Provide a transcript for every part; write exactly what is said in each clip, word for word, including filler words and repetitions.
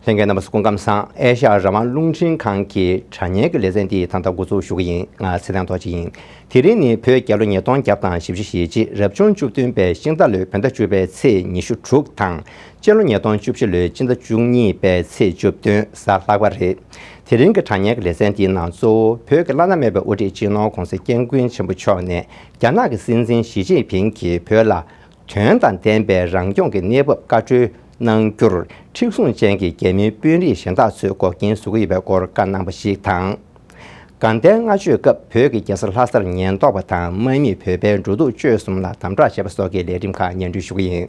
ལྷན་རྒྱས་རྣམ་པ་ཚོ་སྐུ་ཁམས་བཟང་། ཨེ་ཤ་ཡ་རང་དབང་རླུང་འཕྲིན་ཁང་གི་དྲ་བརྙན་གྱི་ལེ་ཚན་འདི་ད་ལྟ་འགོ་འཛུགས་ཞུ་གི་ཡིན། ང་ཚེ་བརྟན་རྡོ་རྗེ་ཡིན། དེ་རིང་ནི་བོད་རྒྱལ་ལོ་ཉིས་སྟོང་བརྒྱ་དང་བཞི་བཅུ་ཞེ་གཅིག་རབ་བྱུང་བཅུ་བདུན་པའི་ཤིང་རྟ་ལོའི་བོད་ཟླ་བཅུ་པའི་ཚེས་ཉི་ཤུ་དྲུག་དང་། སྤྱི་ལོ་ཉིས་སྟོང་བཅུ་བཞི་ལོའི་སྤྱི་ཟླ་བཅུ་གཉིས་པའི་ཚེས་བཅུ་བདུན་གཟའ་ལྷག་པ་རེད། དེ་རིང་གི་དྲ་བརྙན་གྱི་ལེ་ཚན་འདིའི་ནང་གཙོ་བོ་བོད་ཀྱི་བླ་ན་མེད་པའི་དབུ་ཁྲིད་སྤྱི་ནོར་༧གོང་ས་༧སྐྱབས་མགོན་ཆེན་པོ་མཆོག་ནས་རྒྱ་ནག་གི་སྲིད་འཛིན་ཞི་ཅིན་ཕིང་གིས་བོད་ལ། དོན་དང་ལྡན་པའི་རང་སྐྱོང་གི་གནས་བབ་བཀའ་འཁྲོལ་གནང་རྒྱུར་མཁྲེགས་བཟུང་ཅན་གྱི་རྒྱ་མིའི་དཔོན་རིགས་གཞན་དག་ཚོས་འགོག་རྐྱེན་བཟོ་གི་ཡོད་པའི་སྐོར་བཀའ་གནང་བ་ཞིག་དང་། དགའ་ལྡན་ལྔ་མཆོད་སྐབས་བོད་ཀྱི་རྒྱལ་ས་ལྷ་སར་ཉེན་རྟོག་པ་དང་དམག་མིས་བོད་པའི་འགྲོ་འདུག་སྤྱོད་གསུམ་ལ་དམ་དྲག་བྱས་པ་སོགས་ཀྱི་ལས་རིམ་ཁག་སྙན་སྒྲོན་ཞུ་གི་ཡིན།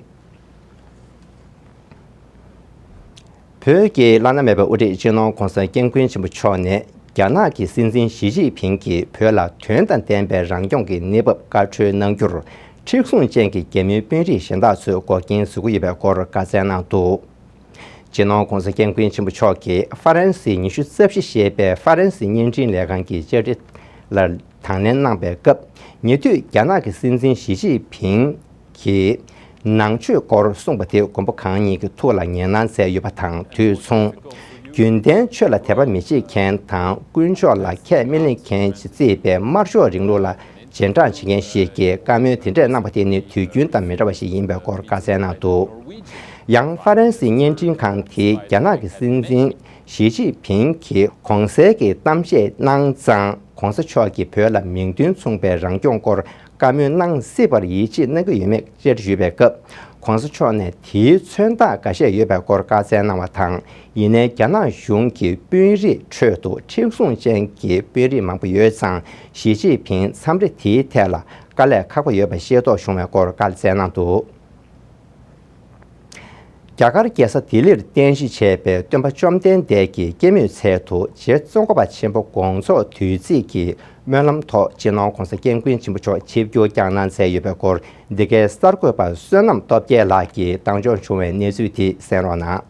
བོད་ཀྱི་བླ་ན་མེད་པའི་དབུ་ཁྲིད་སྤྱི་ནོར་༧གོང་ས་༧སྐྱབས་མགོན་ཆེན་པོ་མཆོག་ནས་རྒྱ་ནག་གི་སྲིད་འཛིན་ཞི་ཅིན་ཕིང་གིས་བོད་ལ་དོན་དང་ལྡན་པའི་རང་སྐྱོང་གི་གནས་བབ་བཀའ་འཁྲོལ་གནང་རྒྱུར་མཁྲེགས་བཟུང་ཅན་གྱི་རྒྱ་མིའི་དཔོན་རིགས་གཞན་དག་ཚོས་འགོག་རྐྱེན་བཟོ་གི་ཡོད་པའི་སྐོར་བཀའ་སྩལ་གནང་འདུག་སྤྱི་ནོར་༧གོང་ས་༧སྐྱབས་མགོན་ཆེན་པོ་མཆོག་གིས་ཧྥ་རན་སིའི་ཉི་ཤུ་རྩ་བཞི་ཞེས་པའི་ཧྥ་རན་སིའི་བརྙན་འཕྲིན་ལས་ཁང་གི་བཅར་འདྲི་ལ་དང་ལེན་གནང་པའི་སྐབས། ཉེ་དུས་རྒྱ་ནག་གི་སྲིད་འཛིན་ཞི་ཅིན་ཕིང་གིས་ནང་ཆོས་སྐོར་གསུངས་པ་དེ་མགོན་པོ་གང་ཉིད་ཀྱི་ཐུགས་ལ་ངེས་གནང་མཛད་ཡོད་པ་དང་། དུས་མཚུངས། རྒྱུན་ལྡན་ཆོས་ལ་དད་པ་མི་བྱེད་མཁན་དང་དཀོན་མཆོག་ལ་ཁས་མི་ལེན་མཁན་ཞེས་བརྩིས་པའི་དམར་ཤོག་རིང་ལུགས་ལ་རྗེས་འབྲང་བྱེད་མཁན་ཞིག་གིས་བཀའ་མོལ་དེ་འདྲས་གནང་བ་དེ་ནི་དུས་རྒྱུན་དང་མི་འདྲ་བ་ཞིག་ཡིན་པའི་སྐོར་བཀའ་སྩལ་གནང་འདུག་ཡང་ཧྥ་རན་སིའི་བརྙན་འཕྲིན་ཁང་དེས་རྒྱ་ནག་གི་སྲིད་འཛིན་ཞི་ཅིན་ཕིང་གིས་གོང་གསལ་གྱི་གཏམ་བཤད་གནང་ཙང་། ༧གོང་ས་མཆོག་གིས་བོད་ལ་མིང་དོན་མཚུངས་པའི་རང་སྐྱོང་སྐོར་བཀའ་མོལ་གནང་སྲིད་པར་ཡིད་ཆེས་གནང་གི་ཡོད་མེད་བཅར་འདྲི་ཞུས་པའི་སྐབས། ༧གོང་ས་མཆོག་ནས་དེའི་མཚོན་རྟགས་འགའ་ཤས་ཡོད་པའི་སྐོར་བཀའ་སྩལ་གནང་བ་དང་། ཡིན་ནའི་རྒྱ་ནག་གཞུང་གི་དཔོན་རིགས་ཁྲོད་དུ་མཁྲེགས་བཟུང་ཅན་གྱི་དཔོན་རིགས་མང་པོ་ཡོད་ཙང་། ཞི་ཅིན་ཕིང་མཚམས་རེ་དེའི་ཐད་ལ་དཀའ་ལས་ཁག་པོ་ཡོད་པ་ཤེས་རྟོགས་བྱུང་བའི་སྐོར་བཀའ་སྩལ་གནང་འདུག་རྒྱ་གར་རྒྱལ་ས་ལྡི་ལིར་རྟེན་གཞི་བྱས་པའི་སྟོན་པ་བཅོམ་ལྡན་འདས་ཀྱི་སྐྱེད་མོས་ཚལ་དུ་རྗེ་ཙོང་ཁ་པ་ཆེན་པོ་དགོངས་རྫོགས་དུས་ཚིགས་ཀྱི་སྨོན་ལམ་ཐོག་སྤྱི་ནོར་༧གོང་ས་༧སྐྱབས་མགོན་ཆེན་པོ་མཆོག་ཆིབས་བསྒྱུར་བསྐྱངས་གནང་མཛད་ཡོད་པའི་སྐོར། འདི་གའི་གསར་འགོད་པ་བསོད་ནམས་སྟོབས་རྒྱལ་ལགས་ཀྱིས་བཏང་འབྱོར་བྱུང་བའི་གནས་ཚུལ་དེ་གསན་རོགས་གནང་།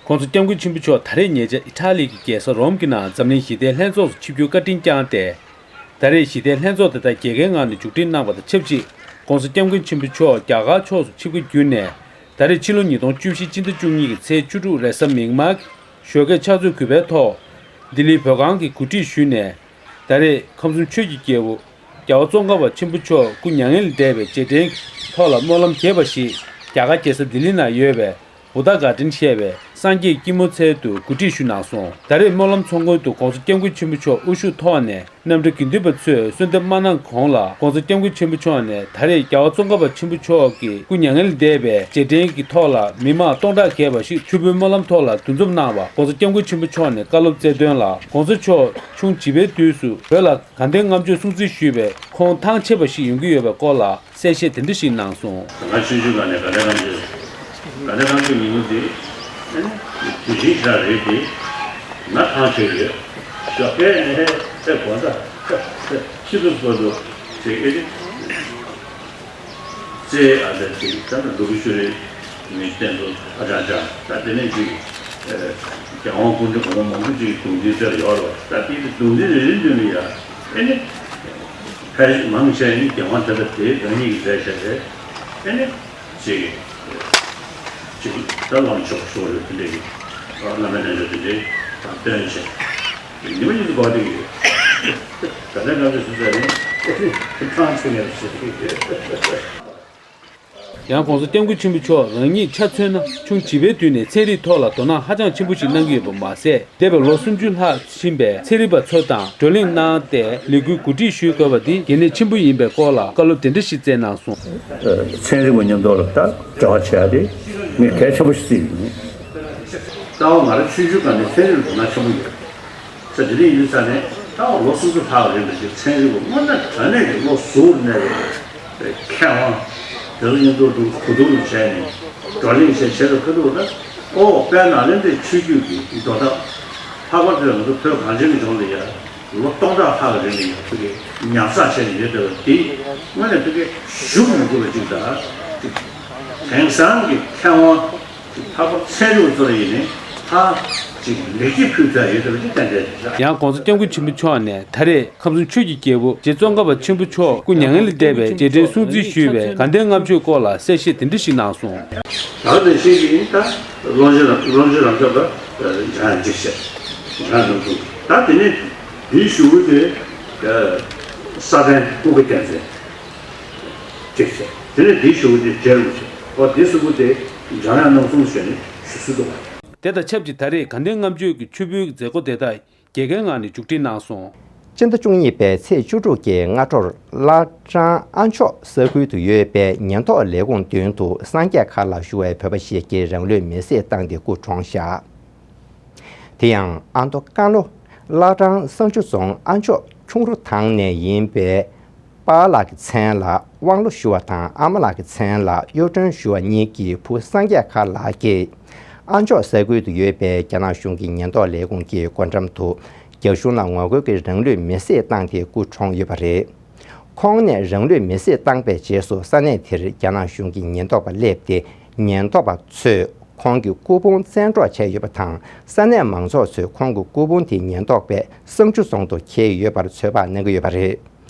༧གོང་ས་༧སྐྱབས་མགོན་ཆེན་པོ་མཆོག་ད་རེས་ཉེ་ཆར་ཨི་ཊ་ལི་གི་རྒྱལ་ས་རོམ་གྱི་ནང་འཛམ་གླིང་ཞི་བདེའི་ལྷན་ཚོགས་སུ་ཆིབས་བསྒྱུར་བཀའ་དྲིན་བསྐྱངས་ཏེ། ད་རེས་ཞི་བདེའི་ལྷན་ཚོགས་དེ་དག་རྒྱལ་ཁའི་ངང་ནས་མཇུག་སྒྲིལ་གནང་བ་དང་ཆབས་ཅིག ༧གོང་ས་༧སྐྱབས་མགོན་ཆེན་པོ་མཆོག་རྒྱ་གར་ཕྱོགས་སུ་ཆིབས་ཁ་བསྒྱུར་ནས། ད་རེས་ཕྱི་ལོ་ཉིས་སྟོང་བཅུ་བཞི་སྤྱི་ཟླ་བཅུ་གཉིས་ཀྱི་ཚེས་བཅུ་དྲུག་རེས་གཟའ་མིག་དམར་གྱི་ཞོགས་ཀས་ཕྱག་ཚོད་དགུ་པའི་ཐོག་ལྡི་ལིའི་བོད་ཁང་གི་གོ་སྒྲིག་ཞུས་ནས། ད་རེས་ཁམས་གསུམ་ཆོས་ཀྱི་རྒྱལ་པོ་རྒྱལ་བ་ཙོང་ཁ་པ་ཆེན་པོ་མཆོག་སྐུ་མྱ་ངན་ལས་འདས་པའི་རྗེས་དྲན་གྱི་ཐོག་ལ་སྨོན་ལམ་རྒྱས་པ་ཞིག་རྒྱ་གར་རྒྱལ་ས་ལྡི་ལི་ནང་ཡོད་པའི་བུདྡྷ་གར་ཌེན་ཞེས་པའི་སངས་རྒྱས་ཀྱི་སྐྱིལ་མོ་མཚན་དུ་གོ་སྒྲིག་ཞུས་གནང་སོང་། ད་རེས་སྨོན་ལམ་ཚོགས་མགོན་དུ་༧གོང་ས་༧སྐྱབས་མགོན་ཆེན་པོ་མཆོག་དབུ་བཞུགས་ཐོག་ནས་རྣམ་གྲྭ་དགེ་འདུན་པ་ཚོས་གསོལ་འདེབས་མ་གནང་གོང་ལ་༧གོང་ས་༧སྐྱབས་མགོན་ཆེན་པོ་མཆོག་ནས་ད་རེས་རྒྱལ་བ་ཙོང་ཁ་པ་ཆེན་པོ་མཆོག་གི་སྐུ་མྱ་ངན་ལས་འདས་པའི་རྗེས་དྲན་གྱི་ཐོག་ལ་མི་མང་སྟོང་ཕྲག་བརྒལ་བ་ཞིག་མཆོད་འབུལ་སྨོན་ལམ་ཐོག་ལ་འདུ་འཛོམས་གནང་བར་༧གོང་ས་༧སྐྱབས་མགོན་ཆེན་པོ་མཆོག་ནས་བཀའ་སློབ་སྩལ་དོན་ལ། ༧གོང་ས་མཆོག་ཆུང་བྱིས་པའི་དུས་སུ་བོད་ལ་དགའ་ལྡན་ལྔ་མཆོད་སྲུང་བརྩི་ཞུས་པས་ཁོང་ཐང་ཆད་པ་ཞིག་ཡོང་གི་ཡོད་པའི་སྐོར་ལ་གསལ་བཤད་དེ་འདྲ་ཞིག་གནང་སོང་། ང་ཆུང་ཆུང་སྒང་ནས་དགའ་ལྡན་ལྔ་མཆོད། དགའ་ལྡན་ལྔ་མཆོད་ཉིན་མོ་དེ་དུས་ཆེན་ཞིག་རེད་དེ། ང་ཐང་ཆད་ཡོད། ཞོགས་ཀས་ནས་ཨེ་དགོང་དག་ཕྱི་དྲོ་བར་དུ་དེ་ཨེ་རེད། རྩེ་ཨ་ལས་ཅིག་ད་ནི་ལུ་གུ་ཤུ་རེ་མི་བསྟན་འགྲོ་ཨ་ཅང་ཅང་ད་དེ་ནས་ཅིག་རྒྱལ་དབང་སྐུ་ཕྲེང་གོང་མ་མང་པོ་ཅིག་གདུང་འཛིན་དེར་ཡོད་རེད་བ། ད་དེ་གདུང་འཛིན་རེ་རེ་མདུན་ལ་ཡ་ཨེ་ནི་ཕལ་མང་ཆེ་ནི་རྒྱལ་དབང་དེ་ལ་དེ་རང་ཉིད་ཀྱི་མཛད་བྱ་རེད། ཨེ་ནི་ཅིག་ཅིག་ད་ལམ་ཕྱོགས་ཤོར་རེད། དེ་འདྲ་གི་བླ་མའི་རྣལ་འབྱོར་དེ་འདྲའི་དང་བསྟན་བྱས། ཉི་མ་ཉིན་དུ་འགོར་དེ་གི་ད་ལྟ་ང་ཚོས་སུ་ཟེར་ནས་ཨེ་ནི་ཐང་ཆད་ངེས་རེད་ཟེར་གི། ཡང་༧གོང་ས་༧སྐྱབས་མགོན་ཆེན་པོ་མཆོག་རང་ཉིད་ཆ་མཚོན་ན་ཆུང་བྱིས་པའི་དུས་ནས་ཚན་རིག་ཐོག་ལ་དོ་སྣང་ཧ་ཅང་ཆེན་པོ་ཞིག་གནང་གི་ཡོད་པ་མ་ཟད། འདས་པའི་ལོ་སུམ་ཅུ་ལྷག་ཕྱིན་པའི་ཚན་རིག་པ་ཚོ་དང་བགྲོ་གླེང་གནང་སྟེ་ལས་འགུལ་གོ་སྒྲིག་ཞུས་དགོས་པ་འདི་གལ་གནད་ཆེན་པོ་ཡིན་པའི་སྐོར་ལ་བཀའ་སློབ་དེ་འདྲ་ཞིག་སྩལ་གནང་སོང་། ཚན་རིག་པ་མཉམ་དུ་ལ་ད་འབྲེལ་བ་བྱེད་ཡ་དེ་ངས་གལ་ཆེན་པོ་ཞིག་བརྩིས་ཡོད། རྩ་བ་ང་རང་ཆུང་ཆུང་སྒང་ནས་ཚན་རིག་ལ་དོ་སྣང་ཆེན་པོ་ཡོད། ས་དེ་འདྲ་ཡིན་དུས་ས་ནས་ད་ལོ་སུམ་ཅུ་ལྷག་རིང་ལ་ཅིག་ཚན་རིག་པ་དངོས་གནས་དྲང་གནས་ཀྱི་བློ་གཟུ་བོར་གནས་པའི་མཁས་དབང་དེ་ཚོ་མཉམ་དུ་འདུག་གོ་བསྡུར་བྱས་ནས་བགྲོ་གླེང་བྱས་བྱས་ཏེ་ཁ་ཐུག་ད་ཨོ་དཔལ་ནཱ་ལེནྡྲའི་ཆོས་བརྒྱུད་ཀྱི་འགྲོ་སྟངས་ལྷག་པར་དུ་ང་ཚོ་བོད་གངས་ཅན་གྱི་ལྗོངས་ལ་ཡ་ལོ་སྟོང་ཕྲག་ལྷག་རིང་ལ་ཡ་ཐུགས་ཀྱི་ཉར་ཚགས་བྱས་ནས་ཡོད་བསྡད་པ་འདི་དངོས་གནས་ཐུགས་ཀྱི་ཞུ་མི་དགོས་པ་ཅིག་དང་ཅིག་དེང་སང་གི་མཁས་དབང་། ལྷག་པར་ཚན་རིག་པ་ཚོ་ལ་ཡིན་ནའི་ད་ ཅིག་ལེགས་སྐྱེས་ཕུལ་ཚར་ཡོད་པ་ཅིག་གཏན་འཁེལ་བྱས། ཡང་༸གོང་ས་༸སྐྱབས་མགོན་ཆེན་པོ་མཆོག་ནས་ད་རེས་ཁམས་གསུམ་ཆོས་ཀྱི་རྒྱལ་པོ་རྗེ་ཙོང་ཁ་པ་ཆེན་པོ་མཆོག་སྐུ་མྱ་ངན་ལས་འདས་པའི་རྗེས་དྲན་སྲུང་བརྩི་ཞུས་པའི་དགའ་ལྡན་ལྔ་མཆོད་སྐོར་ལ་གསལ་བཤད་དེ་འདྲ་ཞིག་གནང་སོང་། ད་དེ་བཤད་ཀྱི་ཡིན། ད་ཀློང་ཆེན་རབ་ཀློང་ཆེན་རབ་འབྱམས་པ་འཇམ་དབྱངས་གཅིག་བཤད། འཇམ་དབྱངས་རྣམ་གསུམ། ད་དེ་ནས་དེའི་གཞུག་གུ་དེ་ས་པཎ་ཀུན་དགའ་རྒྱལ་མཚན་གཅིག་བཤད། དེ་ནས་དེའི་གཞུག་གུ་དེ་རྗེ་རིན་པོ་ཆེ། འོ་དེ་གསུམ་པོ་དེ་འཇམ་དབྱངས་རྣམ་གསུམ་ཞེས་ནས་ཞུ་སྲོལ་འདུག་པ། དེ་དང་ཆབས་ཅིག་ད་རེས་དགའ་ལྡན་ལྔ་མཆོད་ཀྱི་ཆུ་འབུལ་གྱི་མཛད་སྒོ་དེ་དག་རྒྱལ་ཁའི་ངང་ནས་མཇུག་སྒྲིལ་གནང་སོང་། སྤྱི་ཟླ་བཅུ་གཉིས་པའི་ཚེས་བཅུ་དྲུག་གི་སྔ་དྲོར་བླ་བྲང་ཨ་མཆོག་ས་ཁུལ་དུ་ཡོད་པའི་ཉེན་རྟོག་ལས་ཁུངས་མདུན་དུ་སངས་རྒྱས་མཁར་ལ་བཞུགས་པའི་བོད་པ་ཞིག་གིས་རང་ལུས་མེར་སྲེག་བཏང་སྟེ་སྐུ་གྲོངས་བཞག། དེ་ཡང་ཨ་མདོ་ཀན་ལྷོ་བླ་བྲང་བསང་ཆུ་རྫོང་ཨ་མཆོག་ཁྱུང་རུ་ཐང་ནས་ཡིན་པའི་པཱ་ལགས་ཀྱི་མཚན་ལ་དབང་ལོ་ཞུ་བ་དང་ཨ་མ་ལགས་ཀྱི་མཚན་ལ་གཡུ་སྒྲོན་ཞུ་བ་གཉིས་ཀྱི་བུ་སངས་རྒྱས་མཁར་ལགས་ཀྱིས་ཨ་མཆོག་ས་ཁུལ་དུ་ཡོད་པའི་རྒྱ་ནག་གཞུང་གི་ཉེན་རྟོག་ལས་ཁུངས་ཀྱི་སྒོ་འགྲམ་དུ་རྒྱ་གཞུང་ལ་ངོ་རྒོལ་གྱིས་རང་ལུས་མེར་སྲེག་བཏང་སྟེ་སྐུ་གྲོངས་ཡོད་པ་རེད། ཁོང་ནས་རང་ལུས་མེར་སྲེག་བཏང་པའི་རྗེས་སུ་ས་གནས་དེར་རྒྱ་ནག་གཞུང་གི་ཉེན་རྟོག་པ་སླེབས་ཏེ་ཉེན་རྟོག་པ་ཚོས་ཁོང་གི་སྐུ་ཕུང་བཙན་འཕྲོག་བྱས་ཡོད་པ་དང་ས་གནས་མང་ཚོགས་ཚོས་ཁོང་གི་སྐུ་ཕུང་དེ་ཉེན་རྟོག་པས་བསང་ཆུ་རྫོང་དུ་འཁྱེར་ཡོད་པར་ཚོད་དཔག་གནང་གི་ཡོད་པ་རེད།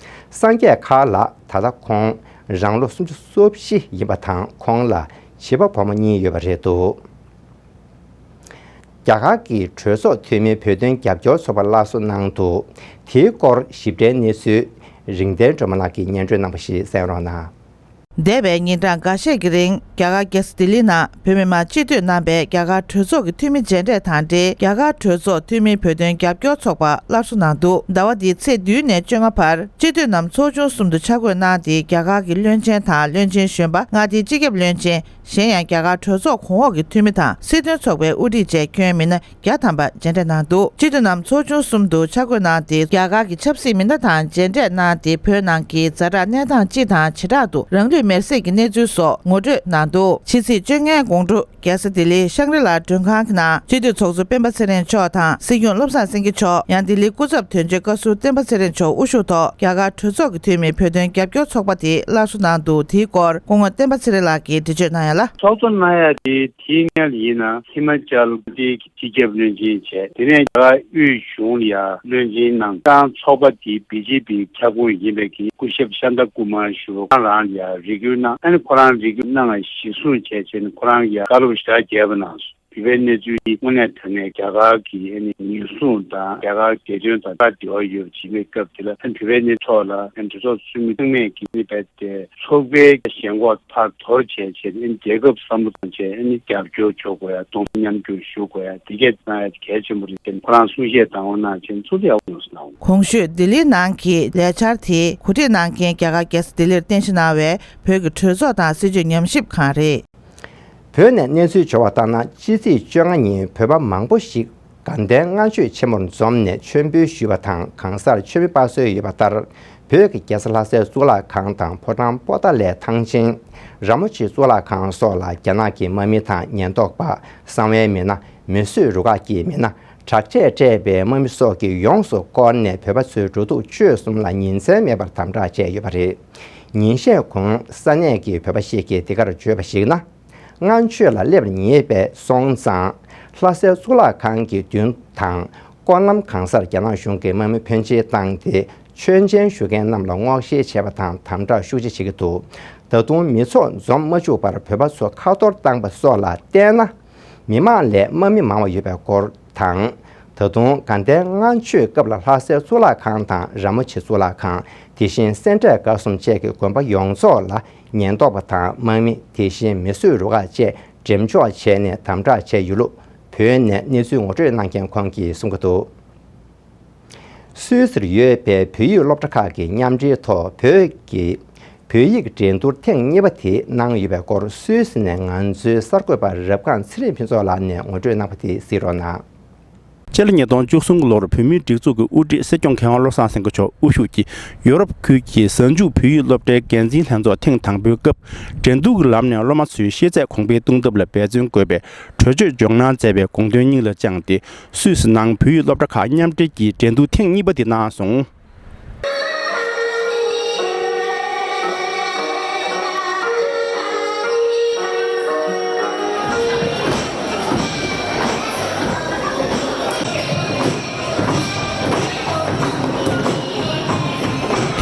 སངས་རྒྱས་མཁར་ལགས་ད་ལྟ་ཁོང་རང་ལོ་སུམ་ཅུ་སོ་བཞི་ཡིན་པ་དང་ཁོང་ལ་བྱིས་པ་བུ་མོ་གཉིས་ཡོད་པ་རེད་འདུག། རྒྱ་གར་གྱི་གྲོས་ཚོགས་འཐུས་མིའི་བོད་དོན་རྒྱབ་སྐྱོར་ཚོགས་པ་སླར་གསོ་གནང་འདུག། དེའི་སྐོར་ཞིབ་ཕྲའི་གནས་ཚུལ་རིག་ལྡན་སྒྲོལ་མ་ལགས་ཀྱིས་སྙན་སྒྲོན་གནང་བ་ཞིག་གསན་རོགས་གནང་། འདས་པའི་ཉིན་གྲངས་འགའ་ཤས་ཀྱི་རིང་རྒྱ་གར་རྒྱལ་ས་ལྡི་ལི་ནང་བོད་མི་མང་སྤྱི་འཐུས་རྣམ་པས་རྒྱ་གར་གྲོས་ཚོགས་ཀྱི་འཐུས་མི་མཇལ་འཕྲད་དང་འབྲེལ་རྒྱ་གར་གྲོས་ཚོགས་འཐུས་མིའི་བོད་དོན་རྒྱབ་སྐྱོར་ཚོགས་པ་སླར་གསོ་གནང་འདུག། ཟླ་བ་འདིའི་ཚེས་བདུན་ནས་བཅོ་ལྔ་བར་སྤྱི་འཐུས་རྣམས་ཚོགས་ཆུང་གསུམ་དུ་ཆ་བགོས་གནང་སྟེ་རྒྱ་གར་གྱི་བློན་ཆེན་དང་བློན་ཆེན་གཞོན་པ། མངའ་སྡེའི་སྤྱི་ཁྱབ་བློན་ཆེན། གཞན་ཡང་རྒྱ་གར་གྲོས་ཚོགས་གོང་འོག་གི་འཐུས་མི་དང་སྲིད་དོན་ཚོགས་པའི་དབུ་ཁྲིད་བཅས་ཁྱོན་མི་སྣ་བརྒྱ་ཐམ་པ་མཇལ་འཕྲད་གནང་འདུག། སྤྱི་འཐུས་རྣམས་ཚོགས་ཆུང་གསུམ་དུ་ཆ་བགོས་གནང་སྟེ་རྒྱ་གར་གྱི་ཆབ་སྲིད་མི་སྣ་དང་མཇལ་འཕྲད་གནང་སྟེ་བོད་ནང་གི་ཛ་དྲག་གནས་སྟངས་སྤྱི་དང་བྱེ་བྲག་ཏུ་རང་ལུས་མེར་སྲེག་གི་གནས་ཚུལ་སོགས་ངོ་སྤྲོད་གནང་འདུག། ཕྱི་ཚེས་བཅོ་ལྔའི་དགོང་དྲོ་རྒྱལ་ས་ལྡི་ལིའི་ཤང་རི་ལ་མགྲོན་ཁང་གི་ནང་སྤྱི་འཐུས་ཚོགས་གཙོ་སྤེན་པ་ཚེ་རིང་མཆོག་དང་སྲིད་སྐྱོང་བློ་བཟང་སེང་གེ་མཆོག་ཡང་ལྡི་ལིའི་སྐུ་ཚབ་དོན་གཅོད་བཀའ་ཟུར་བསྟན་པ་ཚེ་རིང་མཆོག་དབུ་བཞུགས་ཐོག་རྒྱ་གར་གྲོས་ཚོགས་ཀྱི་འཐུས་མིའི་བོད་དོན་རྒྱབ་སྐྱོར་ཚོགས་པ་དེ་སླར་གསོ་གནང་འདུག། དེའི་སྐོར་སྐུ་ངོ་བསྟན་པ་ཚེ་རིང་ལགས་ཀྱིས་འགྲེལ་བརྗོད་གནང་ཡ་ལ། ཚོགས་གཙོ་གནང་ཡ་དེ་དེའི་སྔོན་ལ་ཡིན་ན་ཧི་མ་ཅལ་པྲ་དེ་གི་སྤྱི་ཁྱབ་བློན་ཆེན་བྱས། དེ་ནས་རྒྱ་གར་དབུས་གཞུང་ལ་ཡ་བློན་ཆེན་གནང་། ཏང་ཚོགས་པ་དེ་བི་ཇེ་པི་ཁྱབ་ཁོངས་ཡིན་པའི་གི་སྐུ་ཞབས་ཤཱན་ཏ་ཀུ་མར་ཞུ་ཁོང་རང་ལ་ཡ་རེ་སྐུལ་གནང་། ཨ་ནི་ཁོ་རང་རེ་སྐུལ་གནང་བ་གཞིར་བཟུང་བྱས་བྱས་ནས་ཁོ་རང་ལ་ཡ་བཀའ་སློབ་ཞེ་དྲག་རྒྱས་པ་གནང་སོང་། བོད་པའི་གནས་ཚུལ་འདི་དངོས་གནས་དྲང་གནས་རྒྱ་གར་གྱི་ཨ་ནི་ཉེན་སྲུང་དང་རྒྱ་གར་རྒྱལ་དོན་དང་ཁ་འབྲེལ་བ་ཡོད་པ་ཞིག་ཡིན་པའི་སྐབས་དེ་ལ་ཨ་ནི་བོད་པའི་གནས་ཐོག་ལ་ཨ་ནི་གྲོས་ཚོགས་འཐུས་མི་ཚང་མས་ཀྱིས་ཨ་ནི་རྦད་དེ་ཚོགས་པའི་ཞེན་ཁོག་ཕར་དོར་བྱས་བྱས་ཨ་ནི་རྒྱལ་ཁབ་བསམ་བློ་བཏང་བྱས་ཨ་ནི་རྒྱབ་སྐྱོར་བྱེད་དགོས་ཡ། གདོང་མཉམ་སྐྱོར་ཞུ་དགོས་ཡ། དེ་གས་གནང་ཡ་གལ་ཆེན་པོ་རེད་ཟེར་ཁོ་རང་གསུང་བཤད་བཏང་བ་གནང་བྱས་ཚོགས་འདུ་ཡག་པོ་ཡོང་སོང་གནང་བ། གོང་ཞུས་ལྡི་ལིའི་ནང་གི་ལས་འཆར་དེ་གོ་སྒྲིག་གནང་མཁན་རྒྱ་གར་རྒྱལ་ས་ལྡི་ལིར་རྟེན་གཞི་གནང་བའི་བོད་ཀྱི་གྲོས་ཚོགས་དང་སྲིད་བྱུས་ཉམས་ཞིབ་ཁང་རེད། བོད་ནས་གནས་ཚུལ་འབྱོར་བ་ལྟར་ན་ཕྱི་ཚེས་བཅོ་ལྔ་ཉིན་བོད་པ་མང་པོ་ཞིག་དགའ་ལྡན་ལྔ་མཆོད་ཆེན་མོར་འཛོམས་ནས་མཆོད་འབུལ་ཞུས་པ་དང་གང་སར་མཆོད་མེ་སྤར་སྲོལ་ཡོད་པ་ལྟར་བོད་ཀྱི་རྒྱལ་ས་ལྷ་སའི་གཙུག་ལག་ཁང་དང་ཕོ་བྲང་པོ་ཏཱ་ལའི་ཐང་ཆེན། ར་མོ་ཆེ་གཙུག་ལག་ཁང་སོགས་ལ་རྒྱ་ནག་གི་དམག་མི་དང་ཉེན་རྟོག་པ། གསང་བའི་མི་སྣ། མི་གསོད་རུ་ཁག་གི་མི་སྣ། དྲག་ཆས་སྤྲས་པའི་དམག་མི་སོགས་ཀྱིས་ཡོངས་སུ་བསྐོར་ནས་བོད་པ་ཚོའི་འགྲོ་འདུག་སྤྱོད་གསུམ་ལ་ཉིན་མཚན་མེད་པར་དམ་དྲག་བྱས་ཡོད་པ་རེད། ཉིན་ཤས་གོང་ས་གནས་ཀྱི་བོད་པ་ཞིག་གིས་འདི་གར་བརྗོད་པར་གཞིགས་ན། ལྔ་མཆོད་ལ་སླེབས་ཉེས་པས་སོང་ཙང་། ལྷ་སའི་གཙུག་ལག་ཁང་གི་མདུན་དང་སྐོར་ལམ་གང་སར་རྒྱ་ནག་གཞུང་གི་དམག་མི་ཕོན་ཆེ་བཏང་སྟེ་མཆོད་མཇལ་ཞུ་མཁན་རྣམས་ལ་སྔོག་བཤེར་བྱས་པ་དང་དམ་དྲག་ཤུགས་ཆེ་བྱེད་ཀྱི་འདུག། ད་དུང་མི་ཚོགས་འཛོམས་མ་བཅུག་པར་བོད་པ་ཚོ་ཁ་གཏོར་བཏང་པ་སོགས་ལ་བལྟས་ན། མི་མང་ལས་དམག་མི་མང་བ་ཡོད་པའི་སྐོར་དང་། ད་དུང་དགའ་ལྡན་ལྔ་མཆོད་སྐབས་ལ་ལྷ་སའི་གཙུག་ལག་ཁང་དང་ར་མོ་ཆེ་གཙུག་ལག་ཁང་། དེ་བཞིན་སེ་འབྲས་དགའ་གསུམ་བཅས་ཀྱི་དགོན་པ་ཡོངས་རྫོགས་ལ་ཉེན་རྟོག་པ་དང་དམག་མི། དེ་བཞིན་མི་གསོད་རུ་ཁག་བཅས་འགྲེམས་འཇོག་བྱས་ནས་དམ་དྲག་བྱས་ཡོད་ལུགས་བོད་ནས་གནས་ཚུལ་ངོ་སྤྲོད་གནང་མཁན་ཁོང་གིས་གསུང་གི་འདུག། སུད་སིར་ཡོད་པའི་བོད་ཡིག་སློབ་གྲྭ་ཁག་གི་མཉམ་འབྲེལ་ཐོག་བོད་ཀྱི་བོད་ཡིག་འགྲན་བསྡུར་ཐེངས་གཉིས་པ་དེ་གནང་ཡོད་པའི་སྐོར་སུད་སི་ནས་ང་ཚོའི་གསར་འགོད་པ་རབ་སྒང་ཚེ་རིང་ཕུན་ཚོགས་ལགས་ནས་ངོ་སྤྲོད་གནང་བ་དེ་གཟིགས་རོགས་གནང་། སྤྱི་ལོ་ཉིས་སྟོང་བཅུ་གསུམ་གྱི་ལོར་བོད་མིའི་སྒྲིག་འཛུགས་ཀྱི་དབུ་ཁྲིད་སྲིད་སྐྱོང་མཁས་དབང་བློ་བཟང་སེང་གེ་མཆོག་དབུ་བཞུགས་ཀྱིས་ཡོ་རོབ་ཁུལ་གྱི་གཟའ་མཇུག་བོད་ཡིག་སློབ་གྲྭའི་འགན་འཛིན་ལྷན་ཚོགས་ཐེངས་དང་པོའི་སྐབས་འགྲན་བསྡུར་གྱི་ལམ་ནས་སློབ་མ་ཚོའི་ཤེས་ཚད་གོང་འཕེལ་གཏོང་ཐབས་ལ་འབད་བརྩོན་དགོས་པའི་གྲོས་ཆོད་འཇོག་གནང་མཛད་པའི་དགོངས་དོན་སྙིང་ལ་བཅངས་ཏེ། སུད་སི་ནང་བོད་ཡིག་སློབ་གྲྭ་ཁག་མཉམ་འབྲེལ་གྱིས་འགྲན་བསྡུར་ཐེངས་གཉིས་པ་དེ་གནང་སོང་།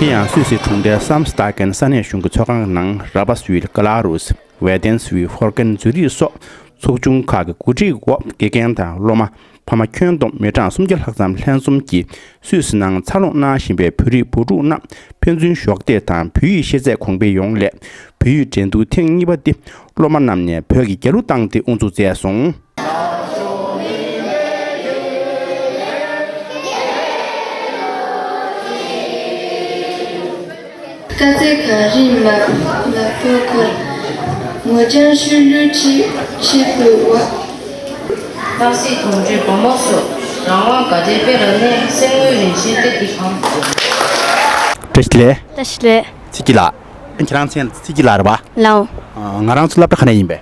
དེ་ཡང་སུད་སི་གྲོང་རྡལ་སམ་སི་ཏཱ་ཀན་ས་གནས་གཞུང་གི་ཚོགས་ཁང་ནང་ར་པ་སུའི་ཀ་ལ་རུས། ཝེ་ཏན་སུའི་ཧོར་ཀན་ཛུ་རིག་སོགས་ཚོགས་ཆུང་ཁག་གི་གོ་སྒྲིག་འོག་དགེ་རྒན་དང་སློབ་མ། ཕ་མ་ཁྱོན་བསྡོམས་མི་གྲངས་སུམ་བརྒྱ་ལྷག་ཙམ་ལྷན་འཛོམས་ཀྱིས་སུད་སི་ནང་འཚར་ལོངས་གནང་བཞིན་པའི་བོད་རིགས་བུ་ཕྲུག་རྣམས་ཕན་ཚུན་གཞོགས་འདེགས་དང་བོད་ཡིག་ཤེས་ཚད་གོང་འཕེལ་ཡོང་སླད་བོད་ཡིག་འགྲན་བསྡུར་ཐེངས་གཉིས་པ་འདི་སློབ་མ་རྣམས་ནས་བོད་ཀྱི་རྒྱལ་གླུ་བཏང་སྟེ་དབུ་འཛུགས་མཛད་སོང་། དཀའ་ཚེགས་གངས་རི་མ་ལ་པོ་ཁར། ངོ་རྒྱང་ཤུལ་ལུས་ཁྲི་ཁྲི་བུ་བ། སྣང་སྲིད་དོན་གྲུབ་བུ་མོ་སོགས། རང་དབང་དགའ་ལྡན་དཔལ་ལ་གནས། གསེར་དངུལ་རིན་ཆེན་གཏེར་གྱིས་གང་། བཀྲ་ཤིས་བདེ་ལེགས། བཀྲ་ཤིས་བདེ་ལེགས། ཚེ་སྐྱིད་ལགས། ཁྱེད་རང་མཚན་ཚེ་སྐྱིད་ལགས་རེད་པ། ལགས་འོ། ཨ། ང་རང་ཚོ་སློབ་གྲྭ་ག་ནས་ཡིན་པས།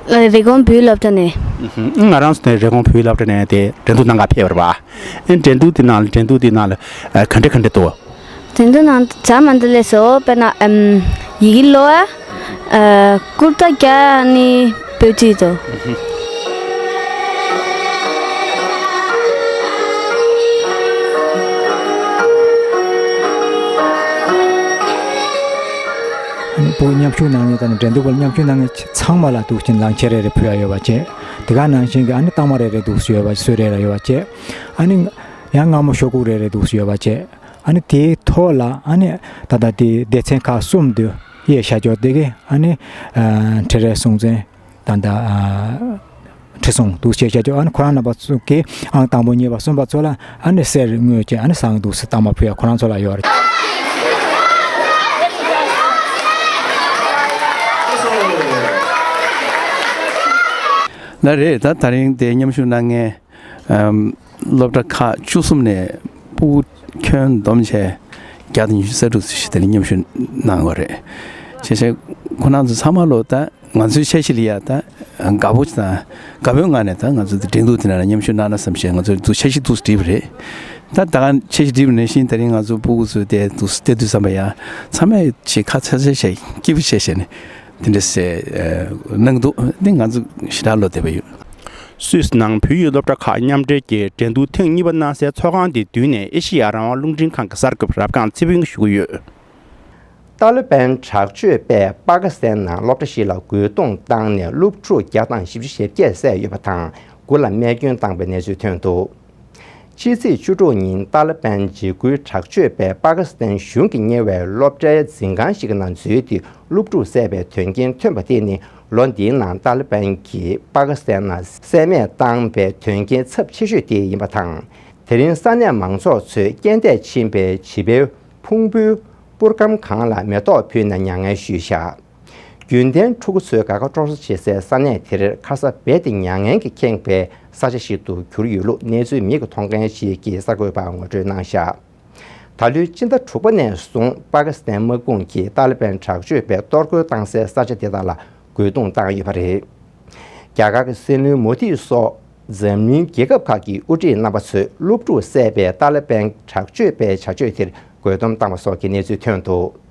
ལགས། རེབ་གོང་བོད་ཡིག་སློབ་གྲྭ་ནས། ཨུ་ཧུམ། ང་རང་ཚོ་ནས་རེབ་གོང་བོད་ཡིག་སློབ་གྲྭ་ནས་དེ་འགྲན་བསྡུར་གནང་ག་ཕེབས་པ་རེད་པ། ཨེ། འགྲན་བསྡུར་དེ་ནང་ལ་འགྲན་བསྡུར་དེ་ནང་ལ་ཨ། ག་འདྲ་ག་འདྲ་འདུག། དེ་ཚོ་ནང་ཚང་མ་འདི་ལས་སོ་དཔེར་ན་ཨམ། ཡི་གེ་ཀློག་ཨ། ཨ། རྐུབ་སྟེགས་རྒྱག་ནི་བོད་ཚིག་དང་། ཨ་ནི་བོད་མཉམ་ཞུགས་གནང་མཁན་དང་འགྲན་བསྡུར་བར་མཉམ་ཞུགས་གནང་མཁན་ཚང་མ་ལ་འདུག་ཅིང་ལག་འཁྱེར་རེ་རེ་ཕུལ་ཡ་ཡོད་པ་བྱས། དེ་ག་ནང་བཞིན་གྱི་ཨ་ནི་རྟགས་མ་རེ་རེ་འདུག་སེ་ཡོད་པ། སོས་རེ་རེ་ཡོད་པ་བྱས། ཨ་ནི་ཡང་མངར་མོ་ཞོག་ཁོག་རེ་རེ་འདུག་སེ་ཡོད་པ་བྱས། ཨ་ནི་དེའི་ཐོག་ལ་ཨ་ནི་ད་ལྟ་དེའི་སྡེ་ཚན་ཁག་གསུམ་དུ་དབྱེ་བཞག་ཆོག་དེ་གི་ཨ་ནི་ཨ། འཕྲིན་རེ་སྲོང་བཙན་ད་ལྟ་ཨ། ཁྲི་སྲོང་འདུག་སེ་བྱས་བཞག་ཆོག། ཨ་ནི་ཁོ་རང་རྣམ་པ་ཚོ་གི་ཨང་དང་པོ་གཉིས་པ་གསུམ་པ་ཚོ་ལ་ཨ་ནི་གསེར་དངུལ་བྱས་ཨ་ནི་ཟངས་འདུག་སེ་རྟགས་མ་ཕུལ་ཡ་ཁོ་རང་ཚོ་ལ་ཡོད་རེད། ལགས་རེད། ད་དེ་རིང་དེ་མཉམ་ཞུགས་གནང་མཁན། ཨམ། སློབ་གྲྭ་ཁག་བཅུ་གསུམ་ནས་ཕྲུ་གུ་ཁྱོན་བསྡོམས་བྱས་བརྒྱ་དང་ཉི་ཤུ་རྩ་དྲུག་ཙམ་ཞིག་དེ་ལ་མཉམ་ཞུགས་གནང་བ་རེད། བྱས་ཙང་ཁོང་རྣམ་ཚོ་ཚང་མ་ལོ་ད་ང་ཚོའི་འཆར་གཞི་ལ་ཡ་ད་དགའ་པོ་དང་དགའ་པོའི་ངང་ནས་ད་ང་ཚོ་འདི་འགྲན་བསྡུར་དེ་ནང་ལ་མཉམ་ཞུགས་གནང་ན་བསམ་བྱས་ང་ཚོ་འདུག་འཆར་གཞི་འདུག་སེ་བསྒྲིགས་པ་རེད། ད་ད་ག་འཆར་གཞི་བསྒྲིགས་པ་ནང་བཞིན་དེ་རིང་ང་ཚོ་ཕྲུ་གུ་ཚོ་དེ་འདུག་སེ་བལྟས་དུས་ཙམ་པ་ཡ་ཚང་མས་ཆེས་ཁ་ཚ་ཚ་བྱས་སྐྱིད་པོ་བྱས་བྱས་ནས། དེ་འདྲ་ཟེར་ཨ། གནང་འདུག། འདི་ང་ཚོ་ཞེ་དྲག་བློ་བདེ་པོ་ཡོད། སུད་སི་ནང་བོད་ཡིག་སློབ་གྲྭ་ཁག་མཉམ་འབྲེལ་གྱིས་འགྲན་བསྡུར་ཐེངས་གཉིས་པ་གནང་སའི་ཚོགས་ཁང་དེའི་མདུན་ནས་ཨེ་ཤེ་ཡ་རང་དབང་རླུང་འཕྲིན་ཁང་གི་གསར་འགོད་པ་རབ་སྒང་ཚེ་ཕུན་ཞུ་གི་ཡོད། ཏཱ་ལི་པན་དྲག་སྤྱོད་པས་པ་ཀི་སི་ཐན་ནང་སློབ་གྲྭ་ཞིག་ལ་རྒོལ་རྡུང་བཏང་ནས་སློབ་ཕྲུག་བརྒྱ་དང་བཞི་བཅུ་ཞེ་བརྒྱད་བསད་ཡོད་པ་དང་། དགུ་ལ་རྨས་སྐྱོན་བཏང་པའི་གནས་ཚུལ་ཐོན་འདུག། ཕྱི་ཚེས་བཅུ་དྲུག་ཉིན་ཏཱ་ལི་པན་འཇིགས་སྐུལ་དྲག་སྤྱོད་པས་པ་ཀི་སི་ཐན་གཞུང་གིས་གཉེར་བའི་སློབ་གྲྭའི་འཛིན་ཁང་ཞིག་གི་ནང་འཛུལ་ཏེ་སློབ་ཕྲུག་བསད་པའི་དོན་རྐྱེན་ཐོན་པ་དེ་ནི་ལོ་འདིའི་ནང་ཏཱ་ལི་པན་གྱིས་པ་ཀི་སི་ཐན་ནང་བསད་རྨས་བཏང་པའི་དོན་རྐྱེན་ཚབས་ཆེ་ཤོས་དེ་ཡིན་པ་དང་། དེ་རིང་ས་གནས་མང་ཚོགས་ཚོས་རྐྱེན་འདས་ཕྱིན་པའི་བྱིས་པའི་ཕུང་པོའི་པུར་སྒམ་སྒང་ལ་མེ་ཏོག་ཕུལ་ནས་མྱ་ངན་ཞུས་བཞག། རྒྱུན་ལྡན་ཕྲུ་གུ་ཚོའི་དགའ་ཁ་སྤྲོ་ས་བྱེད་སའི་ས་གནས་དེར་ཁ་ས་རྦད་དེ་མྱ་ངན་གྱིས་ཁེངས་པའི་ས་ཆ་ཞིག་ཏུ་གྱུར་ཡོད་ལུགས་གནས་ཚུལ་མིག་གིས་མཐོང་མཁན་ཞིག་གིས་གསར་འགོད་པར་ངོ་སྤྲོད་གནང་བཞག། ད་ལོའི་སྤྱི་ཟླ་དྲུག་པ་ནས་བཟུང་པ་ཀི་སི་ཐན་དམག་དཔུང་གིས་ཏཱ་ལི་པན་དྲག་སྤྱོད་པས་གཏོར་རྒོལ་བཏང་སའི་ས་ཆ་དེ་དག་ལ་རྒོལ་རྡུང་བཏང་ཡོད་པ་རེད། རྒྱ་གར་གྱི་སྲིད་བློན་མོ་དི་སོགས་འཛམ་གླིང་རྒྱལ་ཁབ་ཁག་གི་དབུ་ཁྲིད་རྣམ་པ་ཚོས་སློབ་ཕྲུག་བསད་པའི་ཏཱ་ལི་པན་དྲག་སྤྱོད་པའི་བྱ་སྤྱོད་དེར་རྒོལ་རྡུང་བཏང་བ་སོགས་ཀྱི་གནས་ཚུལ་ཐོན་འདུག།